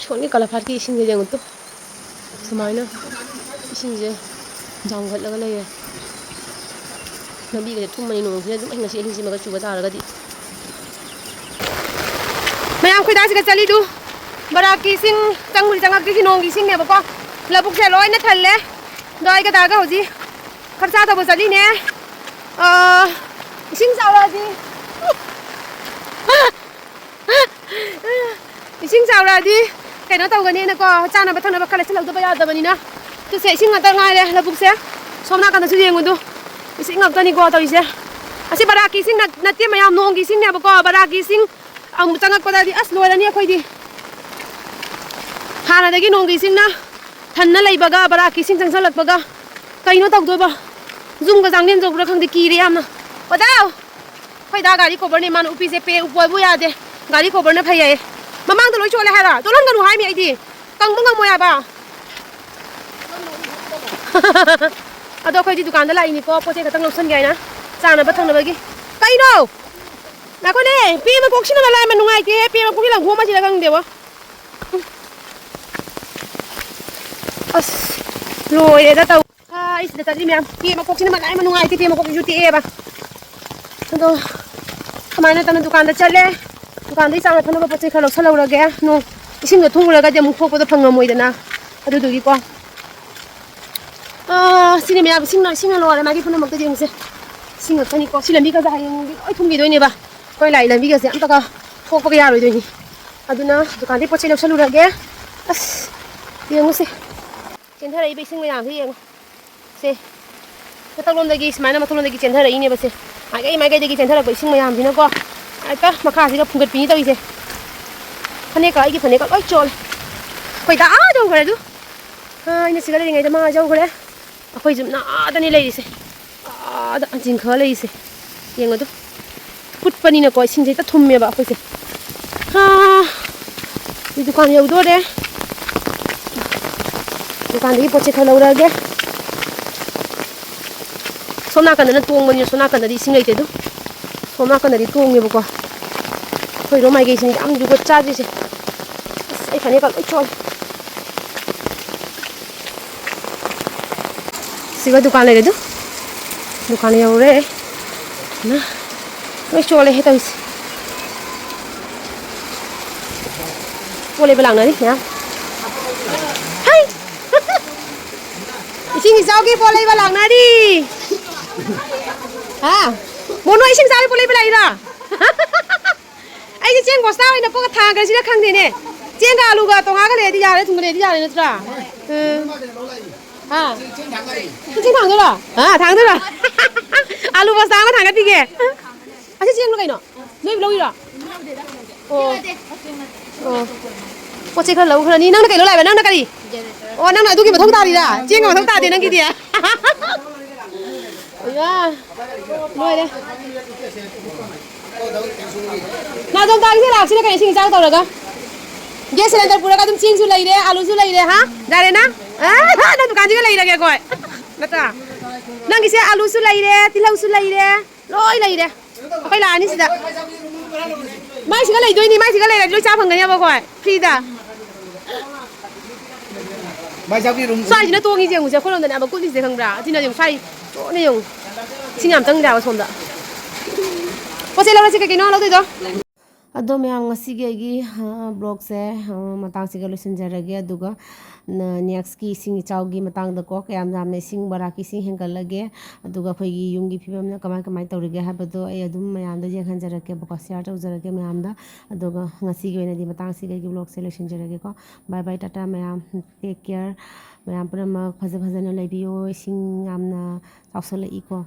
ꯁꯣꯝꯒꯤ ꯀꯥꯂꯥꯐꯥꯠꯀꯤ ꯏꯁꯤꯡꯁꯦ ꯌꯦꯡꯉꯨ ꯇꯨ꯫ ꯁꯨꯃꯥꯏꯅ ꯏꯁꯤꯡꯁꯦ ꯆꯥꯎꯈꯠꯂꯒ ꯂꯩꯔꯦ꯫ ꯂꯝꯕꯤꯒꯁꯦ ꯊꯨꯝꯃꯅꯤ ꯅꯣꯡꯁꯤꯅ ꯑꯗꯨꯝ ꯉꯁꯤ ꯑꯍꯤꯡꯁꯤꯃꯒ ꯆꯨꯕ ꯇꯥꯔꯒꯗꯤ꯫ ꯃꯌꯥꯝ ꯈꯣꯏꯗꯥꯁꯤꯒ ꯆꯠꯂꯤꯗꯨ ꯕꯔꯥꯛꯀꯤ ꯏꯁꯤꯡ ꯆꯪꯕꯨꯗꯤ ꯆꯪꯉꯛꯇ꯭ꯔꯤꯁꯤ ꯅꯣꯡꯒꯤ ꯏꯁꯤꯡꯅꯦꯕꯀꯣ꯫ ꯂꯧꯕꯨꯛꯁꯦ ꯂꯣꯏꯅ ꯊꯜꯂꯦ꯫ ꯑꯗꯣ ꯑꯩꯒ ꯗꯥꯒ ꯍꯧꯖꯤꯛ ꯈꯔ ꯆꯥꯗꯧꯕ ꯆꯠꯂꯤꯅꯦ꯫ ꯑꯥ, ꯏꯁꯤꯡ ꯆꯥꯎꯔꯛꯑꯗꯤ ꯏꯁꯤꯡ ꯆꯥꯎꯔꯛꯑꯗꯤ ꯀꯩꯅꯣ ꯇꯧꯒꯅꯤꯅꯀꯣ, ꯆꯥꯅꯕ ꯊꯛꯅꯕ ꯈꯔ ꯂꯩꯁꯜꯍꯧꯗꯕ ꯌꯥꯗꯕꯅꯤꯅ꯫ ꯇꯨꯁꯦ ꯏꯁꯤꯡ ꯉꯥꯛꯇ ꯉꯥꯏꯔꯦ ꯂꯧꯕꯨꯛꯁꯦ꯫ ꯁꯣꯝ ꯅꯥꯀꯟꯗꯁꯨ ꯌꯦꯡꯉꯨꯗꯨ, ꯏꯁꯤꯡ ꯉꯥꯛꯇꯅꯤꯀꯣ ꯇꯧꯔꯤꯁꯦ꯫ ꯑꯁꯤ ꯕꯔꯥꯛꯀꯤ ꯏꯁꯤꯡ ꯅꯠ-, ꯅꯠꯇꯦ ꯃꯌꯥꯝ, ꯅꯣꯡꯒꯤ ꯏꯁꯤꯡꯅꯦꯕꯀꯣ꯫ ꯕꯔꯥꯛꯀꯤ ꯏꯁꯤꯡ ꯑꯃꯨꯛ ꯆꯪꯉꯛꯄꯗꯗꯤ ꯑꯁ ꯂꯣꯏꯔꯅꯤ ꯑꯩꯈꯣꯏꯗꯤ꯫ ꯍꯥꯟꯅꯗꯒꯤ ꯅꯣꯡꯒꯤ ꯏꯁꯤꯡꯅ ꯊꯟꯅ ꯂꯩꯕꯒ ꯕꯔꯥꯛꯀꯤ ꯏꯁꯤꯡ ꯆꯪꯁꯜꯂꯛꯄꯒ ꯀꯩꯅꯣ ꯇꯧꯗꯣꯏꯕ? ꯌꯨꯝꯒ ꯆꯥꯡꯂꯦꯟ ꯆꯧꯕ꯭ꯔꯥ ꯈꯪꯗꯦ, ꯀꯤꯔꯦ ꯌꯥꯝꯅ꯫ ꯋꯥꯗꯥꯎ! ꯑꯩꯈꯣꯏ ꯗꯥ ꯒꯥꯔꯤ ꯀꯣꯕꯔꯅꯦ ꯃꯥꯅ ꯎꯞꯄꯤꯁꯦ, ꯄꯦ ꯎꯞꯄꯣ ꯍꯥꯏꯕꯨ ꯌꯥꯗꯦ꯫ ꯒꯥꯔꯤ ꯀꯣꯕꯔꯅ ꯐꯩ ꯍꯥꯏꯌꯦ꯫ ꯃꯃꯥꯡꯗ ꯂꯣꯏ ꯆꯣꯠꯂꯦ ꯍꯥꯏꯕ꯫ ꯆꯣꯠꯍꯟꯒꯅꯨ ꯍꯥꯏꯃꯤ ꯑꯩꯗꯤ꯫ ꯀꯪꯕ ꯉꯝꯃꯣꯏ ꯍꯥꯏꯕ꯫ ꯑꯗꯣ ꯑꯩꯈꯣꯏꯗꯤ ꯗꯨꯀꯥꯟꯗ ꯂꯥꯛꯏꯅꯤꯀꯣ, ꯄꯣꯠ ꯆꯩ ꯈꯛꯇꯪ ꯂꯧꯁꯟꯒꯦ ꯍꯥꯏꯅ꯫ ꯆꯥꯅꯕ ꯊꯛꯅꯕꯒꯤ꯫ ꯀꯩꯅꯣ? ꯉꯥꯏꯈꯣꯅꯦ, ꯄꯦ ꯃꯀꯣꯛꯁꯤꯅ ꯃꯔꯥꯏ ꯑꯃ ꯅꯨꯡꯉꯥꯏꯇꯦꯍꯦ, ꯄꯦ ꯃꯀꯣꯛꯁꯤ ꯂꯪꯊꯣꯛꯑꯝꯃꯁꯤꯔ ꯈꯪꯗꯦꯕꯣ꯫ ꯑꯁ, ꯂꯣꯏꯔꯦꯗ ꯇꯧ-, ꯑꯥ, ꯑꯩ ꯁꯤꯗ ꯆꯠꯂꯤ ꯃꯌꯥꯝ꯫ ꯄꯦ ꯃꯀꯣꯛꯁꯤꯅ ꯃꯔꯥꯏ ꯑꯃ ꯅꯨꯡꯉꯥꯏꯇꯦ, ꯄꯦ ꯃꯀꯣꯛꯁꯤꯁꯨ ꯇꯦꯛꯑꯦꯕ꯫ ꯑꯗꯣ ꯀꯃꯥꯏꯅ ꯇꯧꯅ ꯗꯨꯀꯥꯟꯗ ꯆꯠꯂꯦ, ꯗꯨꯀꯥꯟꯗꯒꯤ ꯆꯥꯅ ꯊꯛꯅꯕ ꯄꯣꯠ ꯆꯩ ꯈꯔ ꯂꯧꯁꯜꯍꯧꯔꯒꯦ꯫ ꯅꯣꯡ ꯏꯁꯤꯡꯗꯣ ꯊꯨꯝꯈ꯭ꯔꯒꯗꯤ ꯑꯃꯨꯛ ꯊꯣꯛꯄꯗꯣ ꯐꯪꯉꯝꯃꯣꯏꯗꯅ, ꯑꯗꯨꯗꯨꯒꯤꯀꯣ꯫ ꯑꯥ, ꯁꯤꯅꯦ ꯃꯌꯥꯝ, ꯏꯁꯤꯡꯅ, ꯏꯁꯤꯡꯅ ꯂꯣꯏꯔꯦ ꯃꯥꯒꯤ ꯄꯨꯝꯅꯃꯛꯇ ꯌꯦꯡꯉꯨꯁꯦ꯫ ꯏꯁꯤꯡ ꯉꯥꯛꯇꯅꯤꯀꯣ꯫ ꯁꯤ ꯂꯝꯕꯤꯒꯁꯦ ꯍꯌꯦꯡꯗꯤ ꯂꯣꯏ ꯊꯨꯝꯈꯤꯗꯣꯏꯅꯦꯕ꯫ ꯑꯩꯈꯣꯏ ꯂꯥꯛꯏ ꯂꯝꯕꯤꯒꯁꯦ ꯑꯝꯇꯒ ꯊꯣꯛꯄꯒ ꯌꯥꯔꯣꯏꯗꯣꯏꯅꯤ꯫ ꯑꯗꯨꯅ ꯗꯨꯀꯥꯟꯗꯩ ꯄꯣꯠ ꯆꯩ ꯂꯧꯁꯜꯂꯨꯔꯒꯦ꯫ ꯑꯁ, ꯌꯦꯡꯉꯨꯁꯦ꯫ ꯆꯦꯟꯊꯔꯛꯏꯕ ꯏꯁꯤꯡ ꯃꯌꯥꯝꯁꯦ ꯌꯦꯡꯉꯨ꯫ ꯁꯦ, ꯃꯊꯛꯂꯣꯝꯗꯒꯤ ꯁꯨꯃꯥꯏꯅ ꯃꯊꯛꯂꯣꯝꯗꯒꯤ ꯆꯦꯟꯊꯔꯛꯏꯅꯦꯕ ꯁꯦ꯫ ꯃꯥꯏꯀꯩ ꯃꯥꯏꯀꯩꯗꯒꯤ ꯆꯦꯟꯊꯔꯛꯄ ꯏꯁꯤꯡ ꯃꯌꯥꯝꯁꯤꯅꯀꯣ, ꯍꯦꯛꯇ ꯃꯈꯥꯁꯤꯒ ꯐꯨꯡꯒꯠꯄꯤꯅꯤ ꯇꯧꯔꯤꯁꯦ꯫ ꯐꯅꯦꯛꯀ, ꯑꯩꯒꯤ ꯐꯅꯦꯛꯀ ꯂꯣꯏ ꯆꯣꯠꯂꯦ꯫ ꯑꯩꯈꯣꯏ ꯗꯥ ꯑꯥ ꯌꯧꯈ꯭ꯔꯦ ꯑꯗꯨ꯫ ꯑꯥ, ꯑꯩꯅ ꯁꯤꯗ ꯂꯩꯔꯤꯉꯩꯗ ꯃꯥ ꯌꯧꯈ꯭ꯔꯦ꯫ ꯑꯩꯈꯣꯏ ꯌꯨꯝ ꯑꯥꯗꯅꯤ ꯂꯩꯔꯤꯁꯦ꯫ ꯑꯥꯗ ꯖꯤꯡꯈ ꯂꯩꯔꯤꯁꯦ꯫ ꯌꯦꯡꯉꯣ ꯑꯗꯨ꯫ ꯀꯨꯠꯄꯅꯤꯅꯀꯣ ꯏꯁꯤꯡꯁꯦ ꯍꯦꯛꯇ ꯊꯨꯝꯃꯦꯕ ꯑꯩꯈꯣꯏꯁꯦ꯫ ꯑꯥ, ꯑꯩ ꯗꯨꯀꯥꯟ ꯌꯧꯗꯣꯔꯦ꯫ ꯗꯨꯀꯥꯟꯗꯒꯤ ꯄꯣꯠ ꯆꯩ ꯈꯔ ꯂꯧꯔꯛꯑꯒꯦ꯫ ꯁꯣꯝ ꯅꯥꯀꯟꯗꯅ ꯇꯣꯡꯕꯅꯤꯅ ꯁꯣꯝ ꯅꯥꯀꯟꯗꯗꯤ ꯏꯁꯤꯡ ꯂꯩꯇꯦ ꯑꯗꯨ꯫ ꯁꯣꯝ ꯅꯥꯀꯟꯗꯗꯤ ꯇꯣꯡꯉꯦꯕꯀꯣ꯫ ꯑꯩꯈꯣꯏꯔꯣꯝ ꯃꯥꯏꯀꯩꯁꯤꯅꯤ ꯌꯥꯝ ꯖꯨꯒꯣꯠ ꯆꯥꯗ꯭ꯔꯤꯁꯦ꯫ ꯑꯁ, ꯑꯩ ꯐꯅꯦꯛꯀ ꯂꯣꯏ ꯆꯣꯠꯂꯦ꯫ ꯁꯤꯒ ꯗꯨꯀꯥꯟ ꯂꯩꯔꯦ ꯑꯗꯨ꯫ ꯗꯨꯀꯥꯟ ꯌꯧꯔꯦ꯫ ꯏꯃꯥ, ꯂꯣꯏ ꯆꯣꯠꯂꯦꯍꯦ ꯇꯧꯔꯤꯁꯦ꯫ ꯄꯣꯠ ꯂꯩꯕ ꯂꯥꯛꯅꯔꯤ ꯃꯌꯥꯝ꯫ ꯍꯩ! ꯏꯁꯤꯡ ꯏꯆꯥꯎꯒꯤ ꯄꯣꯠ ꯂꯩꯕ ꯂꯥꯛꯅꯔꯤ꯫ ꯍꯥ? ꯕꯣꯅꯣ, ꯏꯁꯤꯡ ꯏꯆꯥꯎꯒꯤ ꯄꯣꯠ ꯂꯩꯕ ꯂꯥꯛꯏꯔꯣ? ꯑꯩꯗꯤ ꯆꯦꯡ ꯕꯣꯁꯇꯥ ꯑꯣꯏꯅ ꯄꯣꯛꯑ ꯊꯥꯡꯈ꯭ꯔꯁꯤꯔ ꯈꯪꯗꯦꯅꯦ꯫ ꯆꯦꯡꯒ ꯑꯥꯂꯨꯒ ꯇꯣꯉꯥꯟꯒ ꯂꯩꯔꯗꯤ ꯌꯥꯔꯦ, ꯊꯨꯝꯒ ꯂꯩꯔꯗꯤ ꯌꯥꯔꯦ ꯅꯠꯇ꯭ꯔꯥ? ꯎꯝ꯫ ꯍꯥ? ꯆꯦꯡ ꯊꯥꯡꯗꯣꯏꯔꯣ? ꯍꯥ, ꯊꯥꯡꯗꯣꯏꯔꯣ? ꯑꯥꯂꯨ ꯕꯣꯁꯇꯥ ꯑꯃ ꯊꯥꯡꯒꯠꯄꯤꯒꯦ꯫ ꯑꯁꯤ ꯆꯦꯡꯂꯣ ꯀꯩꯅꯣ? ꯅꯣꯏ ꯂꯧꯔꯤꯔꯣ? ꯑꯣ꯫ ꯑꯣ꯫ ꯄꯣꯠ ꯆꯩ ꯈꯔ ꯂꯧꯈ꯭ꯔꯅꯤ꯫ ꯅꯪꯅ ꯀꯩ ꯂꯧ ꯂꯥꯛꯏꯕ? ꯅꯪꯅ ꯀꯔꯤ? ꯑꯣ, ꯅꯪꯅ ꯑꯗꯨꯒꯤ ꯃꯊꯧ ꯇꯥꯔꯤꯔꯥ? ꯆꯦꯡꯒ ꯃꯊꯧ ꯇꯥꯗꯦ ꯅꯪꯒꯤꯗꯤ꯫ ꯑꯌꯥ꯫ ꯂꯣꯏꯔꯦ꯫ ꯅꯥꯇꯣꯝ ꯇꯥꯒꯤꯁꯦ ꯂꯥꯛꯁꯤꯅ ꯀꯩꯅꯣ ꯏꯁꯤꯡ ꯏꯆꯥꯎ ꯇꯧꯔꯒ? ꯒ꯭ꯌꯥꯁ ꯁꯤꯂꯤꯟꯗꯔ ꯄꯨꯔꯒ ꯑꯗꯨꯝ ꯆꯦꯡꯁꯨ ꯂꯩꯔꯦ, ꯑꯥꯂꯨꯁꯨ ꯂꯩꯔꯦ, ꯍꯥ? ꯌꯥꯔꯦꯅ? ꯑ, ꯅꯪ ꯗꯨꯀꯥꯟꯁꯤꯒ ꯂꯩꯔꯒꯦ ꯑꯩꯈꯣꯏ꯫ ꯅꯠꯇ꯭ꯔꯥ? ꯅꯪꯒꯤꯁꯦ ꯑꯥꯂꯨꯁꯨ ꯂꯩꯔꯦ, ꯇꯤꯜꯍꯧꯁꯨ ꯂꯩꯔꯦ, ꯂꯣꯏ ꯂꯩꯔꯦ꯫ ꯑꯩꯈꯣꯏ ꯂꯥꯛꯑꯅꯤ ꯁꯤꯗ꯫ ꯃꯥꯏꯁꯤꯒ ꯂꯩꯗꯣꯏꯅꯤ, ꯃꯥꯏꯁꯤꯒ ꯂꯩꯔꯗꯤ ꯂꯣꯏ ꯆꯥ ꯐꯪꯒꯅꯦꯕ ꯑꯩꯈꯣꯏ, ꯐ꯭ꯔꯤꯗ꯫ ꯃꯥꯏ ꯆꯥꯕꯤ ꯔꯨꯝ꯫ ꯁ꯭ꯋꯥꯏꯁꯤꯅ ꯇꯣꯡꯉꯤꯁꯦ ꯌꯦꯡꯉꯨꯁꯦ, ꯑꯩꯈꯣꯏꯔꯣꯝꯗꯅꯦ ꯑꯕ ꯀꯨꯠꯂꯤꯁꯦ ꯈꯪꯕ꯭ꯔꯥ? ꯑꯁꯤꯅ ꯌꯦꯡꯉꯨ, ꯁ꯭ꯋꯥꯏ ꯆꯣꯠꯅ ꯌꯦꯡꯉꯨ꯫ ꯏꯁꯤꯡ ꯌꯥꯝ ꯆꯪꯗ꯭ꯔꯦ ꯍꯥꯏꯕ ꯁꯣꯝꯗ꯫ ꯄꯣꯠ ꯆꯩ ꯂꯧꯔꯁꯤ, ꯀꯩ ꯀꯩꯅꯣ ꯂꯧꯗꯣꯏꯗꯣ? ꯑꯗꯣ ꯃꯌꯥꯝ, ꯉꯁꯤꯒꯤ ꯑꯩꯒꯤ, ꯑ, ꯕ꯭ꯂꯣꯒꯁꯦ, ꯑ, ꯃꯇꯥꯡꯁꯤꯒ ꯂꯣꯏꯁꯤꯟꯖꯔꯒꯦ꯫ ꯑꯗꯨꯒ ꯅ-, ꯅꯦꯛꯁꯀꯤ ꯏꯁꯤꯡ ꯏꯆꯥꯎꯒꯤ ꯃꯇꯥꯡꯗꯀꯣ, ꯀꯌꯥꯝ ꯌꯥꯝꯅ ꯏꯁꯤꯡ ꯕꯔꯥꯛꯀꯤ ꯏꯁꯤꯡ ꯍꯦꯟꯒꯠꯂꯒꯦ, ꯑꯗꯨꯒ ꯑꯩꯈꯣꯏꯒꯤ ꯌꯨꯝꯒꯤ ꯐꯤꯕꯝꯅ ꯀꯃꯥꯏ ꯀꯃꯥꯏ ꯇꯧꯔꯤꯒꯦ ꯍꯥꯏꯕꯗꯣ ꯑꯩ ꯑꯗꯨꯝ ꯃꯌꯥꯝꯗ ꯌꯦꯡꯍꯟꯖꯔꯛꯀꯦꯕꯀꯣ, ꯁꯤꯌꯥꯔ ꯇꯧꯖꯔꯛꯀꯦ ꯃꯌꯥꯝꯗ꯫ ꯑꯗꯨꯒ ꯉꯁꯤꯒꯤ ꯑꯣꯏꯅꯗꯤ ꯃꯇꯥꯡꯁꯤꯒ ꯑꯩꯒꯤ ꯕ꯭ꯂꯣꯒꯁꯦ ꯂꯣꯏꯁꯤꯟꯖꯔꯒꯦꯀꯣ꯫ Bye bye, ꯇꯥꯇꯥ ꯃꯌꯥꯝ, take care꯫ ꯃꯌꯥꯝ ꯄꯨꯝꯅꯃꯛ ꯐꯖ ꯐꯖꯅ ꯂꯩꯕꯤꯌꯣ꯫ ꯏꯁꯤꯡ ꯌꯥꯝꯅ ꯆꯥꯎꯁꯜꯂꯛꯏꯀꯣ꯫